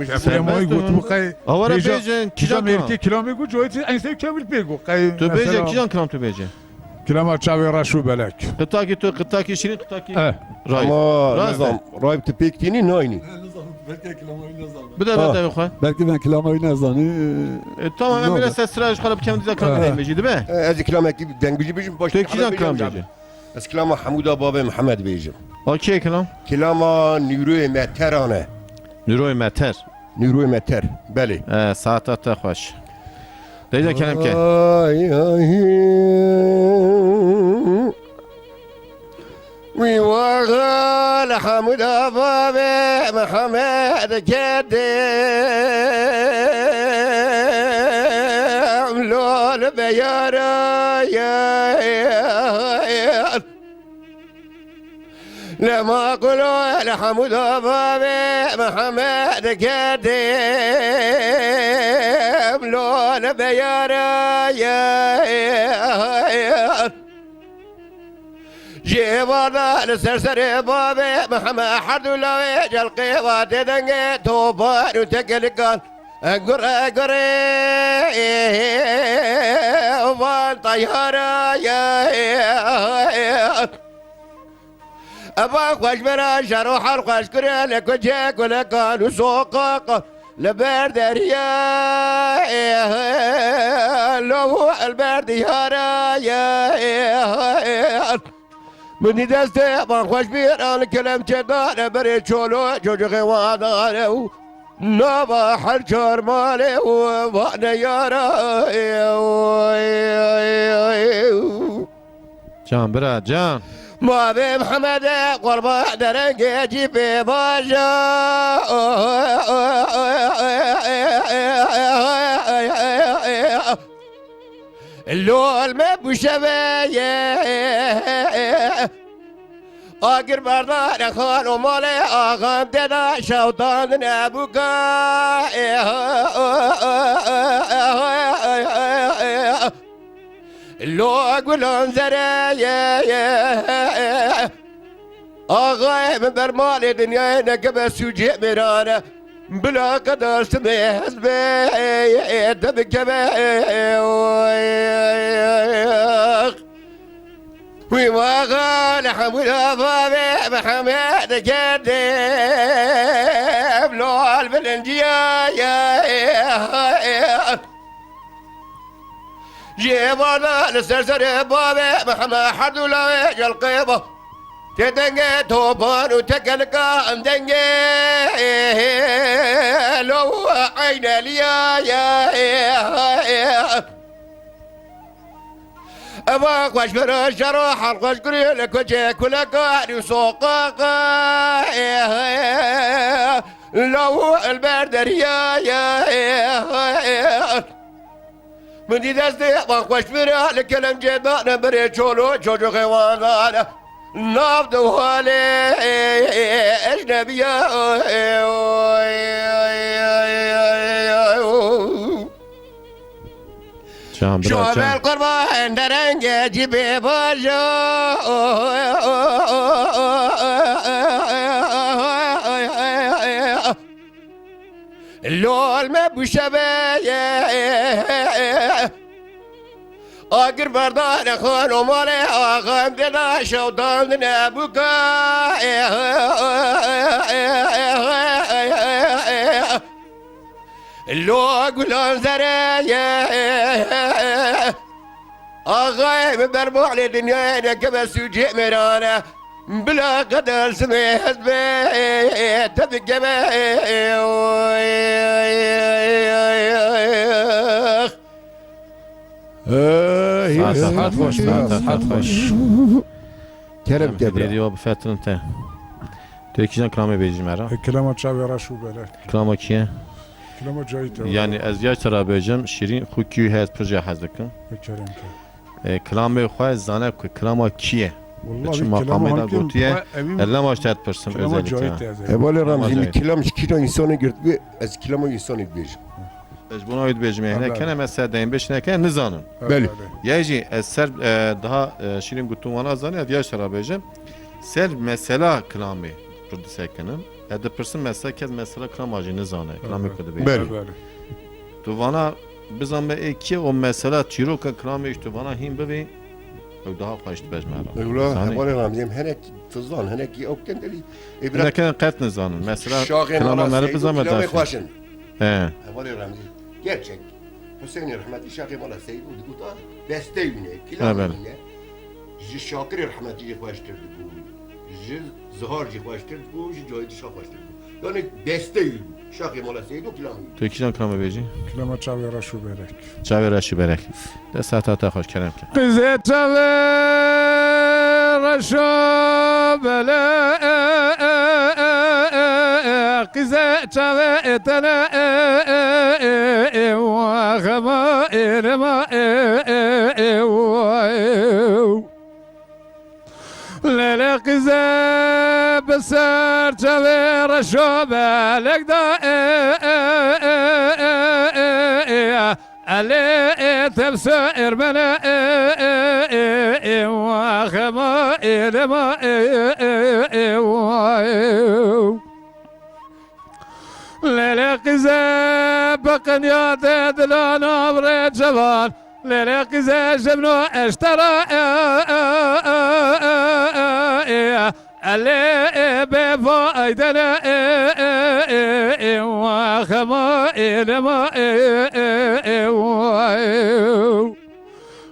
Serbest mayî got bu qey. Awara bêjin, kîjan kilamê got, coyê en sev kemil pê got. Qey tu bêje, kîjan kilam tu bêje? Kilama çavê reş û belek. Qitakî tu, qitakî Şîrîn, qitakî. Eh. Raif. Ama Rast e. Nizam, Raif tu pêk tînî nayînî. Bide, bide xwe. Belkî ben kilama wî nezanî. E, tamam, em biraz ses sıra ji xwe re bikem, dîza kilam dengbêjî dibe. E, ez kilamekî dengbêjî bêjim, baş. Tu kîjan kilam bêjî? Ez kilama Hemûda Babê Mihemed bêjim. O kê kilam? Kilama Nîroyê Meteran e. Nîroyê Meter. Nîroyê me ter. Belê. E, saeta te xweş. Leyla Kerem ke. Ay, ay. Wî waxa li Hemûda bavê Mihemed Kedim lol beyara ye. Lema kulo li Hemûda bavê Mihemed Kedim lol beyara ye. Ji êvarda li ser serê bavê Mihemed Herdû lawê celqê va tê dengê topan û tekelikan. Gure gure van tayara ye. Evan xweş bera şer û her xweş kire li kuçe kulekan û soqaqan. Li ber deriyê lo û li ber diyarê. Min dî destê van xweş bîran li kelemçe dane berê çolo çocuxê wan dane û nava her çar malê û vane yara. Can bira, can. Mavê Mihemedê qurban derengê cî pê baja. Lol me bûşeveye. Agir berdane xan û malê axan tê de şewtan nebûka. Lo gulan zere ye. Axayê min ber malê dinyayê nekeve sûcê mêrane. Bila qedar simê hezbê te bikeve. Wî waxa li hemû lava vê Mihemed Kedim lol bilinciya ye. Ji êvarda li ser serê bavê Mihemed Herdû lawê celqê ba. Tê dengê topan û tekelikan dengê lo eyneliya ye. Eva xweş bera şero hal xweş gurê li kuçê kuleka û soqaqa. Lo el ber deriyaya. Min dî destê wan xweş bira li kelemcê dane birê çolo çocuxê wan dane. Nav di halê ecnebiya. Can bira, can. Şovel qurban derenge cibê bajo. Lol me bûşeveye. Agir berdane xan û malê axan dê de şewdan nebûka. Lo gulan zereye. Axayê min bermalê dinyayê nekeve sûcê mêrane. Bila qeder simê hezbê te bikeve. Saet, saet xweş, saet, saet xweş. Kerem Em te bira. Hêdî wa bifetirin te. Tu yekî jan kilamê bêjî me ra. E, kilama çavê reş û bere. Kilama kî ye? Kilama Cahit e. Yani ez yaş te ra bêjim, şîrîn xwe kî heye pir jê hez dikim. E, kerem ke. E, kilamê xwe zane ku kilama kî ye. Wallahî çima kilama Qamê da hangî gotiye, em, em, ez lema ji te dipirsim kilama özellikle. Cahit e. Hevalê Ramzî, Cahit. Kilam ji kîra însanê girtibî, ez kilama însanê dibêjim. Ez ji bona wê dibêjim, hene Belê. Kene mesela deyên beş neke nizanin. Belê. Belê. Ya jî ez ser, e, daha, e, şîrîn gotûn wana zanî, ez ya ji te ra bêjim. Ser mesela kilamê pir disekinim. Ez dipirsim mesela kes mesela kilama jî nizane, kilamê ku dibêje. Belê. Belê. Tu vana bizanbe ê kê û mesela çîroka kilamê ji tu vana hîn bivî, ew daha xweş dibe ji me re. Ewla, zanî? Hevalê Ramzî, em hinek tizan, hinek ew kenderî. Ê, bira, hinek qet nizanin. Mesela şaxê kilama mala me re Seydû bizanbe kilamê ders. Xweş in. He. Hevalê Remzî. Gerçek. Huseyinê rehmetî şaxê mala Seydû diguta destey wîne, kilamê wîne. Ji Şakirê rehmetî jî xweştir dibû. Ji Zihar jî xweştir dibû, ji Cahîdî şa xweştir dibû. Yani deste yürü. Şaxê mala Seydo kilamı. Tu kîjan kilamê bêjî? Kilama çavê reş û berek. Çavê reş û berek. Dest hata te xweş kerem ke. Qîzê çavê reş û belek, qîzê çavê tene, waxema êrema. Lêlê qîze bi ser çavê reş û belek da, e, e, e, e, e, e, elê, e, tepse ermene, e, e, e, e, waxema, e, dema, e, e, e, e, wa, e. Lêlê qîze bi qinyatê dilana bi rê çevan. Lêlê qîze jimno eştera, e, e, e, e, e, e, e, elê, e, bê faydene, e, e, e, e, wa xema, e, lema, e, e, e, wa, e.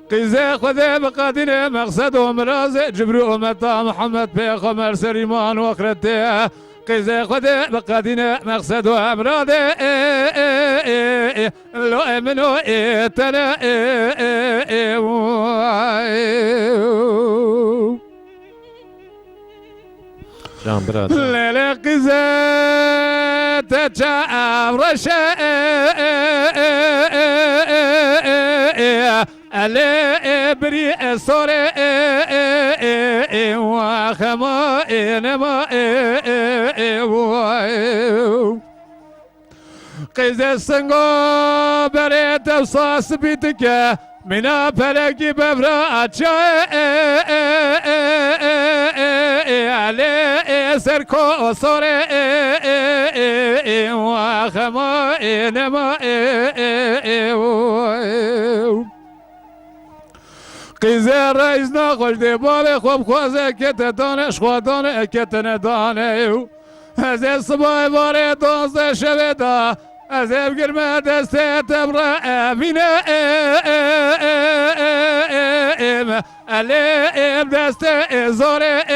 Qîzê Xwedê bi qadînê meqsed û mirazê Cibrî û Meta Mihemed Pêxemer ser îman û axretê. Qîzê Xwedê bi qadînê meqsed û emradê, e, e, e, e, lo e min o e tene, e, e, e, u, ay. Can bira, can. Lêlê qîze te çav reşe, e, e, e, e, e, e, e, e, elê, e, birî, e, sorê, e, e, e, e, wa xema, e, nema, e, e, e, wa, e. Qîzê singo berê tewsa spî dike, mîna pelekî bevra çaye, e, e, e, e, e, e, e, elê, e, ser ko sorê, e, e, e, e, wa xema, e, nema, e, e, e, o, e. Qîzê reis naxweş dê bavê xwe bixwaze kete dane, ji xwe dane, ketine dane. Ez ê sibayê varê duwazdeh şevê da, ez ê bigirme destê te bi re evîne, e, e, e, e, e, e, em, elê, em, destê, e, zorê, e,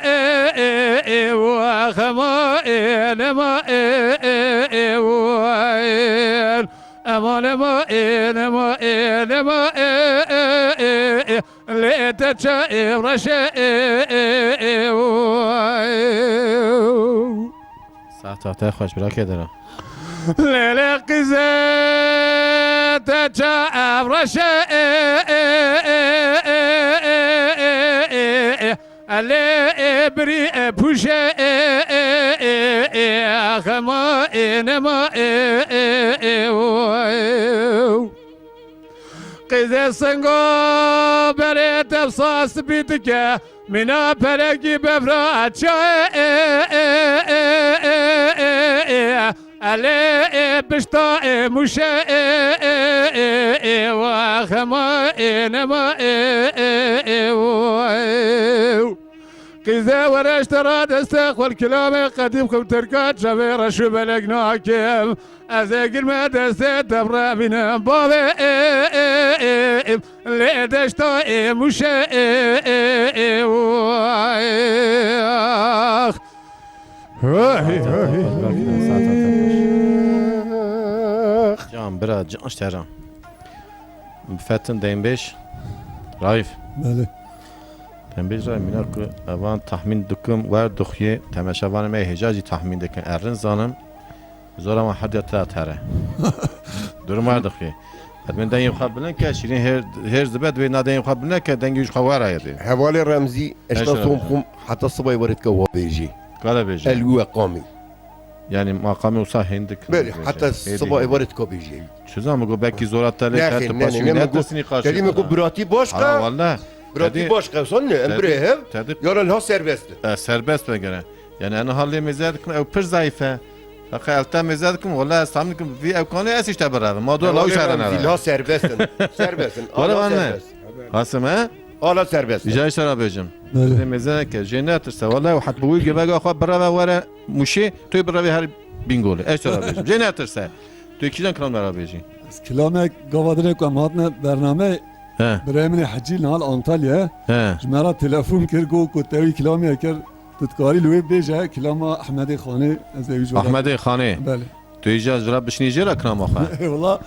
e, e, e, e, wa xema, e, nema, e, e, e, wa, e. Eman, ema, ên, ema, ên, ema, ê, ê, ê, ê, ê, lê te çe, ê, reşe, ê, ê, ê, o, ê, o. Saeta te xweş, bira kê dera. Lê, lê, qîze te çe, ev reşe, ê, ê, ê, ê, ê, ê, ê, ê, ê. Elê, ê, birî, ê, pûşe, ê, ê, ê, ê, ê, axema, ê, nema, ê, ê, ê, o, ê, o. Qîzê singo berê tepsa spî dike, mîna pelekî bevra çaye, ê, ê, ê, ê, ê, ê, ê. Elê, ê, pişta, ê, mûşe, ê, ê, ê, ê, wa xema, ê, nema, ê, ê, ê, o, ê, o. Qîze were ji te ra deste xwe li kilamê qedîm xew terka çavê reş û belek nakim. Ez ê girme destê te bi re bînim bavê, ê, ê, ê, ê, lê deşta, ê, mûşe, ê, ê, ê, o, ê, ax. Hey, hey, hey. Can bira, can ji te re. Fetin deynbêj. Raif. Belê. Deynbêj Raif, mîna ku evan tahmîn dikim, wer dixuye, temeşevanê me hêja jî tahmîn dikin. Erin zanim, zora wan hediya te tere. Durum wer dixuye. Edmên dengê xwe bilind ke, şîrîn hêr, hêr dibe, divê na dengê xwe bilind ke, dengê ji xwe wera yedê. Hevalê Remzî, eşta Eşref. Som xum, heta sibayê were dike wa bêjî. Kare bêjî. El wî weqamî. Yani maqamê wisa hêndik. Belê, heta sibayê were dike bêjî. Çi zan, mi got, belkî zora te lê, ne, te xêr, tu ne, ne, paşî ne, ne, mi got, tirsînî qarşî te dî, mi got, biratî başka. Ha, walla. Biratî başka, son ne, em birê hev. Te dî, ya re ha serbest. E, serbest vegere. Yani ena hal lê mêze dikim, ew pir zayîf e. Heqe el te mêze dikim, walla ez tahmin dikim, vî ew kanê ez işte birevim. Ma do law şere nere. Zîlha serbest in. Serbest in. Wala wan ne? Serbest. Hasim, he? Ala serbest. Îja işte ra bêjim. Belê. Lê mêze neke, jê netirse. Wala ew het bi wî gevega xwe bireve were Mûşê, tu bireve her Bîngolê. Ez işte ra bêjim. Jê netirse. Tu kîjan kilam ra bêjî? Ez kilamek gava dirê ku em hatine bernameyê, he, birayê min ê Hecî li hal Antalya, he, ji me re telefon kir, got ku te wî kilamê kir, Tu dikarî li wê bêje kilama Ehmedê Xanê, ez ê wî jî Ehmedê Xanê. Belê. Tu yê jî ez vira bişinî jê re kilama xwe. Wala,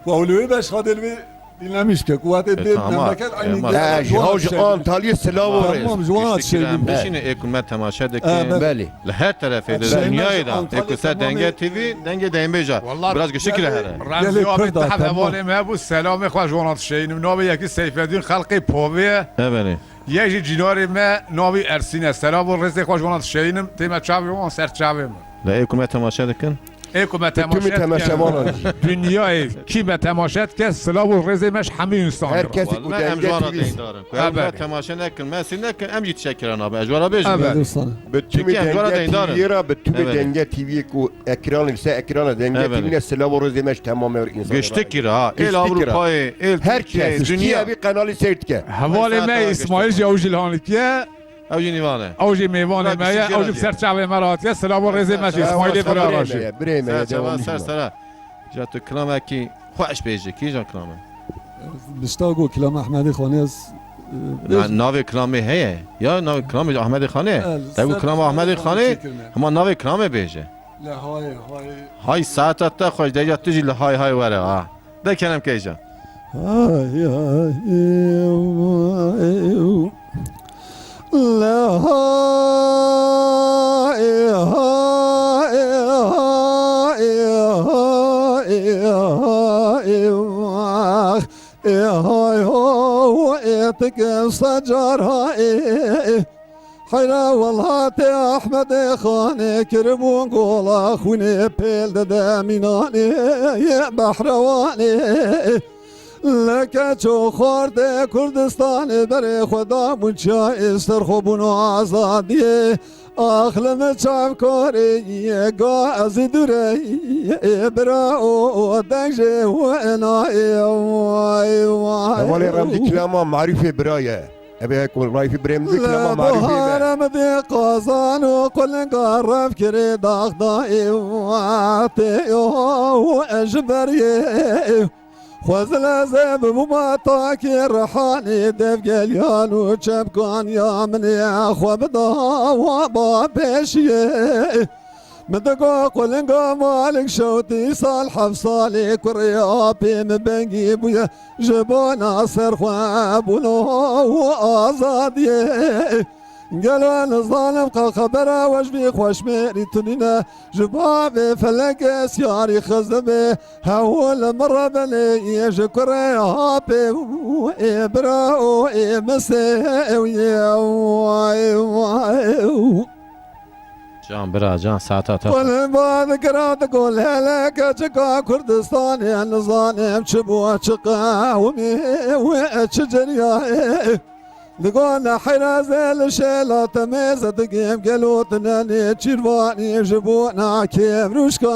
ku ew li wê beş xadê li wê dinlemiş ke, ku wate E, dê tamam. Memleket E, aynı tamam. E, ji hev ji Antalyê silav û rêz. Tamam, ji wan Giştî kiran, bişîne ê ku me temaşe dikin. E, belê. Belê. Li her terefê de Belê. Dinyayê de. Antalya Ê ku ser tamamê dengê T V, dengê deyên bêja. Wala Biraz giştî kire here. Remzî Gelê abi Kurda, tev tamam. Hevalê me bû, selamê xwe ji wan dişeynim. Navê yekî Seyfedîn xelqê Povê ye. E, belê. Yek jî cînarê me navî Ersîn e. Selam û rêzê xwe ji wan dişeynim. Tê me çavê wan ser çavê min. Lê ê ku me temaşe dikin? Ê ku me Bi tûmî temaşe temaşevanan dike, jî. Dinyayê kî me temaşe dike, silav û rêzê me ji hemî însanê Her re. kesê ku Wallahî em Denge ji wan re T V deyndar in. Ku ew Evet. me temaşe nekin, me sîr nekin, em jî teşekkir naba. Ez ji wan re bêjim. Evet. Dîsan. Bi tûmî Çekî em ji wan re Denge deyndar in. T V re, bi tûmî Evet. Denge T V ku ekranê, li ser ekrana Denge Evet. T V ne silav û rêzê me ji temamê însanê re. Giştikî re ha. Êl Giştikî re. Ewropayê, êl Her Tirkiyeyê, kes, kî dinya. Evî qenalî seyr dike. Hevalê Her me saet Îsmaîl jî ew jî li Hanlikê ye. Ew jî nîvan e. Ew jî mêvanê Bira me ye, giştî ew jî jî ser çavê me re hatiye. Silav û rêzê me ji Îsmaîlê Bira Rajî. Birê me ye, Ser çava, devam ser, bike. Sera. Ja tu kilamekî xweş bêjî, kîjan kilamê? Bişta ku kilama Ehmedê Xanê ez, e, Ya bêjim. Navê kilamê heye. Ya navê kilamê Ehmedê Xanê. El, Te ku ser kilama çavê Ehmedê Xanê, çêkirine. Hema navê kilamê bêje. Le hay, hay. Hay saeta te xweş de, ya tu jî li hay hay were ha. De kerem keyja. Hay, hay, ew, ew. Le hay, hay, hay, hay, hay, ew, ah. E hay ho, e tik sacar ha, e. Heyra welhatê Ehmedê Xanê kiribûn gola xwînê pêl dide mînanê yê behrewanê. Leke ço xwardê Kurdistanê berê xwe dabûn çiyayê ser xwe bûn azadiyê. Ax li min çavkarê yê ga ez ê dûre yê bira o deng jê wena ê vay vay. Hevalê Remzî kilama Marîfê bira ye. Ebe ku Raîfî birê min dê kilama Marîfê me. Lê bahara min dê qazan û qulinga rev kirê daxda ê vatê yo ji ber yê. Xwezile zê bibûma takê rihanê devgeliyan û çepkaniya min ê xwe bida wa ba pêşiyê. Min digo qulinga Malik Şewtî sal heft salê kurê apê min bengî bûye. Ji bona serxwebûn û azadiyê. Gelo nizanim ka xebera we ji vî xweşmêrî tunîne. Ji bavê felekê siyarî xizimê. Hewil min re binê ji kurê apê û ê bira û ê misê û yê vay vay. Can bira, can, saeta te. Qulba dikira digo lêleke çika Kurdistanê nizanim çi bû, çi qewimî wê çi ciryayê. Digo neheyra zê li şêla temê ze digêm gelo tu nenê çîrvanî ji bona kêvrûşka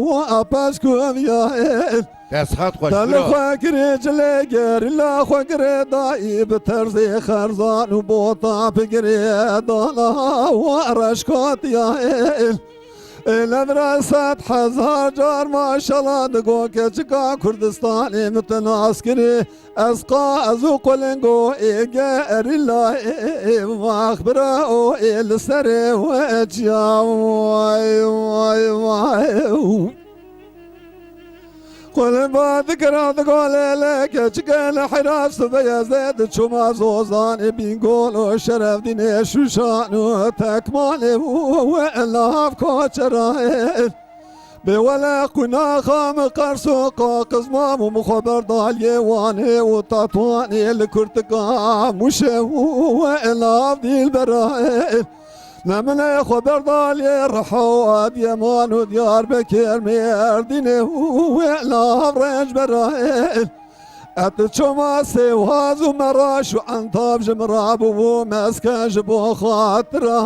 û apez ku ev ya ê. Destxat xweş Te li bira. Xwe girê cilê gerîla xwe girê dayî bi terzê xerzan û bota bi girê dana û reşkatiya ê. Ê levra sed hezar car maşala digo keçika Kurdistanê min te nas kirî. Ez qa ez û qulingo ê gerîla ê vax bira o ê li serê we çiya vay vay vay. Qulba dikira digo lêleke çike li Hira sibê Yezê di çoma Zozanê Bîngol û Şerefdînê Şuşan û Tekmanê û nav koçerayê. Bê wele qunaxa min Qers û Qaqizmam û min xwe berdaliyê Wanê û Tatwanê li kurtika Mûşê û nav dîlberayê. Ne min ê xwe berdaliyê Riha û Adiyeman û Diyarbekir Mêrdînê û nav rêncberayê. Et çoma Sêwaz û Meraş û Entab ji min rabû bû meske ji bo xatira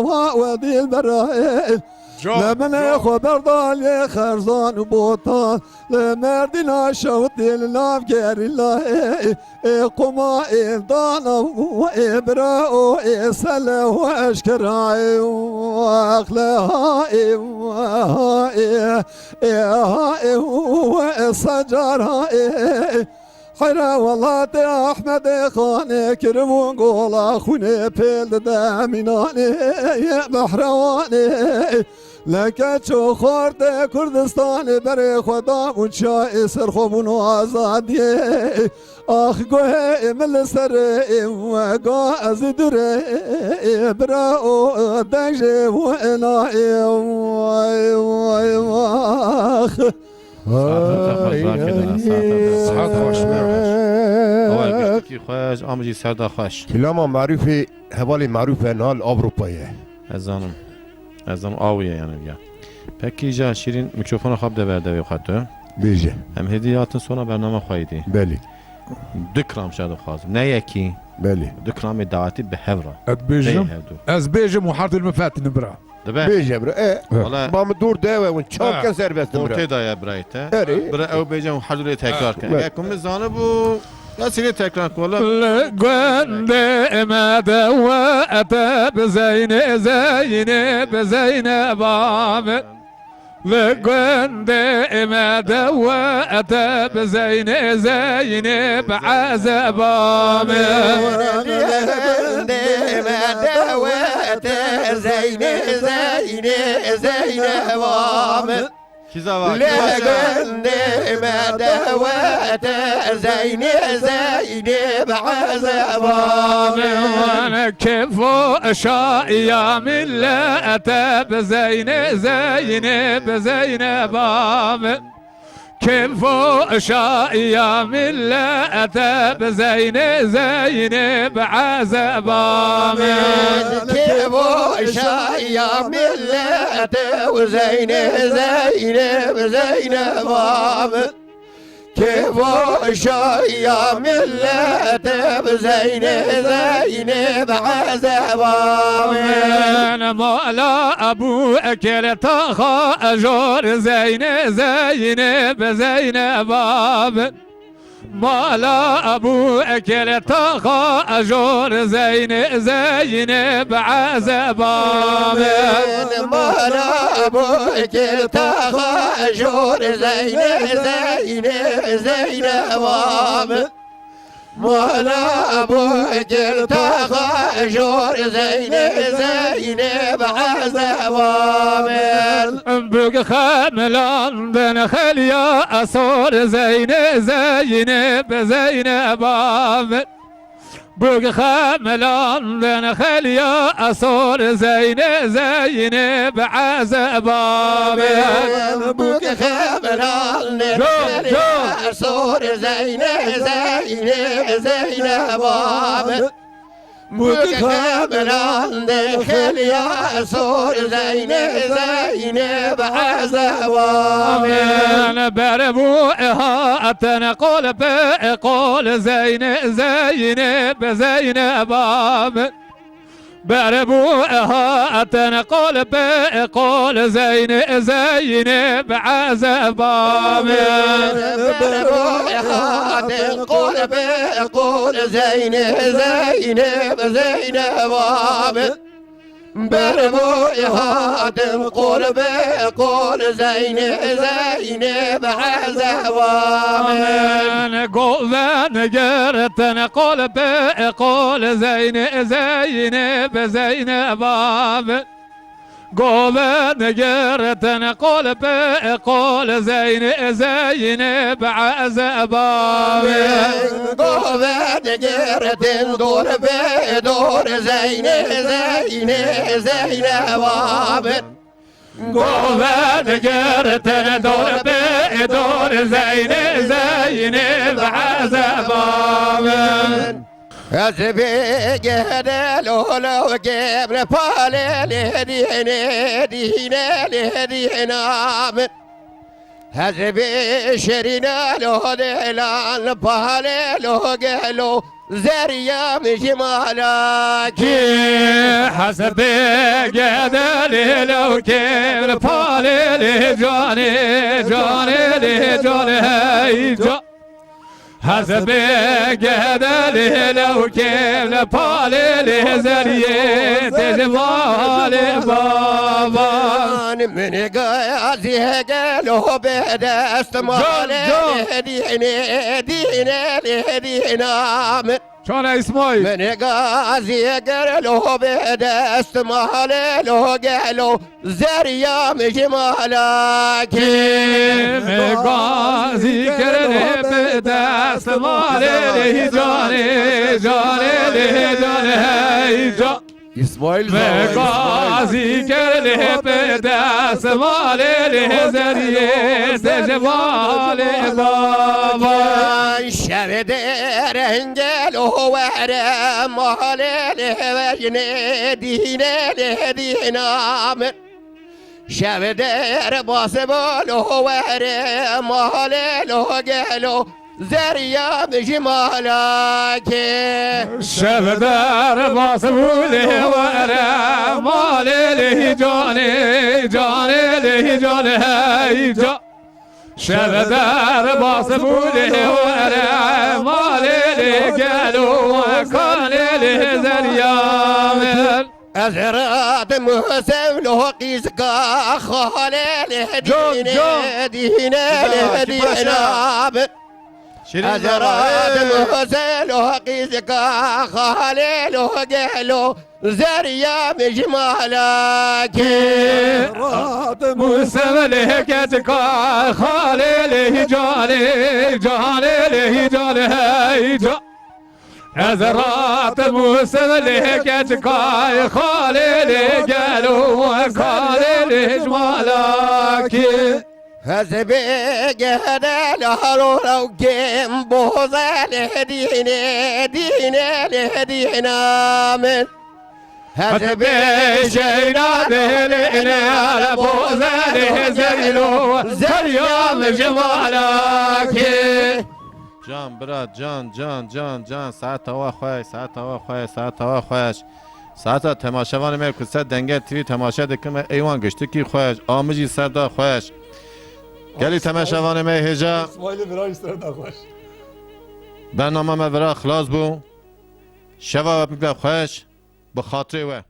wa we dîlberayê. Can, Ne min ê can. Xwe berdaliyê Xerzan û Botan, li Merdîna şewtê li nav gerîlayê. Ê quma ê dana û ê bira û ê sele û eşkerayê û exle ha ê ha ê ê ha ê û ê secar ha ê. Ere welatê Ehmedê Xanê kiribûn gola xwînê pêl dide mînanê Behrewanê. Leke ço xwartê Kurdistanê berê xwe dabûn çiyayê ser xwe bûn û azadiyê. Ax guhê min li serê wega ez durê bira û dengê wina ê way way wax. Saete te xweş, Zakir dana, saete te xweş. Sihet xweş, me xweş. Awal giştikî xweş, am jî ser de xweş. Kilama Merûfê, hevalê Merûf e, niha li Ewropayê ye. Ez zanim. Ez zanim, awiye yani ya. Pekî ja Şîrîn, mikrofona xwe bide ber devê xwe tu. Bêje. Em hêdî hatin sona bernama xwe yî dî. Belê. Du kilam şa dixwazim. Ne yekî. Belê. Du kilamê dawetî bi hev re. Ez bêjim, Tê hevdu. Ez bêjim û her du li min fetînin bira. Dibe. Bêje bira. E, Wala ba min dor dewe hûn çav Ha. ken serbest in bira. Ortê daye birayê te. Erê. Bira ew bêje û her du lê tekrar Ha. ken. Evet. Eger ku min zanibû, ya sîrê tekrar ku wala. Li gundê me de we ete bi Zeynê, Zeynê bi Zeyneba min. Li gundê me de we ete bi Zeynê, Zeynê bi ezeba min. Li gundê me de we ete Zeynê, Zeynê, Zeyneba min. Kîza va, Li kîza va. Gundê me de we ete Zeynê, Zeynê bi ezeba min. Kêf û şayiya milete bi Zeynê, Zeynê bi Zeyneba min. Kêf û şayiya milete bi Zeynê, Zeynê bi ezeba min. Kêf û şayiya milete bi Zeynê, Zeynê bi Zeyneba min. Kêf û şayiya milete bi Zeynê, Zeynê bi ezeba min. Mala Ebû Ekil taxa ejor Zeynê, Zeynê bi Zeyneba min. Mala Ebû Ekil taxa ejor Zeynê, Zeynê bi ezeba min. Mala Ebû Ekil taxa ejor Zeynê, Zeynê, Zeyneba min. Mala Ebû Ekil taxa ejor Zeynê, Zeynê bi ezeba min. Bûk xemilandin xeliya esor Zeynê, Zeynê bi Zeyneba min. Bûk xemilandin xeliya esor Zeynê, Zeynê bi ezeba min. Bûk xemilandin Can, xeliya can. Esor Zeynê, Zeynê, Zeyneba min. Bûk xemilandin xeliya esor Zeynê, Zeynê bi ezeba min. Ber bû hatin qol bi qol Zeynê, Zeynê bi Zeyneba min. Ber bû hatin qol bi qol Zeynê, Zeynê bi ezeba min. Ber bû hatin qol bi qol Zeynê, Zeynê bi Zeyneba min. Ber bû hatin qol bi qol Zeynê, Zeynê bi ezeba min. Goven girtin qol bi qol Zeynê, Zeynê bi Zeyneba min. Goven girtin qol bi qol Zeynê, Zeynê bi ezeba min. Goven girtin dor bi dor Zeynê, Zeynê, Zeyneba min. Goven girtin dor bi dor Zeynê, Zeynê bi ezeba min. Ez bê gede lolo kêm li palê lê dîne, dîne lê dîna min. Ez bê şerîne lo dêlan li palê lo gelo zerya min ji mala kê. Hesebê gede lê lo kêm li palê lê canê, canê lê canê hey can. Hezbê gede lê lewkê li palê lê zeriyê tê ji malê bavan. Min gazî gelo bi dest malê lê dînê, dînê lê dîna min. Çana Îsmaîl. Min gazî gelo bi dest malê lo gelo. Zeriya min ji malakê. Me gazî kir lê bi dest malê lê canê, canê lê canê hey can. Îsmaîl Me gazî kir lê bi dest malê lê zeriyê te ji malê bava. Şevê de rengel o were malê lê vejnê dîne lê dîna min. Şevê derbas bolo were malê lo gelo zeriya min ji malakê. Şevê derbas bûlê were malê lê canê, canê lê canê hey can. Şevê derbas bûlê were malê lê gelo kanê lê zeriya min. Ez radim Husevlo qîzka xalê lê dîne, dîne lê dîna min. Ez radim Husevlo qîzka xalê lo gelo zeriya min ji malakê. Radim Husevlê keçka xalê lê canê, canê lê canê hey can. Ez ratim û sivlê keçikay xalê lê gelo kalê lê ji malakê. Ez bê gehede lalo rewkêm boze lê dîne, dîne lê dîna min. Ez bê şeyna lê lê lê boze lê zerîlo zerya min ji malakê. Can bira, can, can, can, can, saeta we xweş, saeta we xweş, saeta we xweş. Saeta temaşevanê me ku ser Dengel T V temaşe dikin me, ey wan giştikî xweş, a min jî ser da xweş. Gelî temaşevanê me hêja. Îsmaîlê bira jî ser da xweş. Bernama me vira xilas bû. Şeva we bibe xweş, bi xatirê we.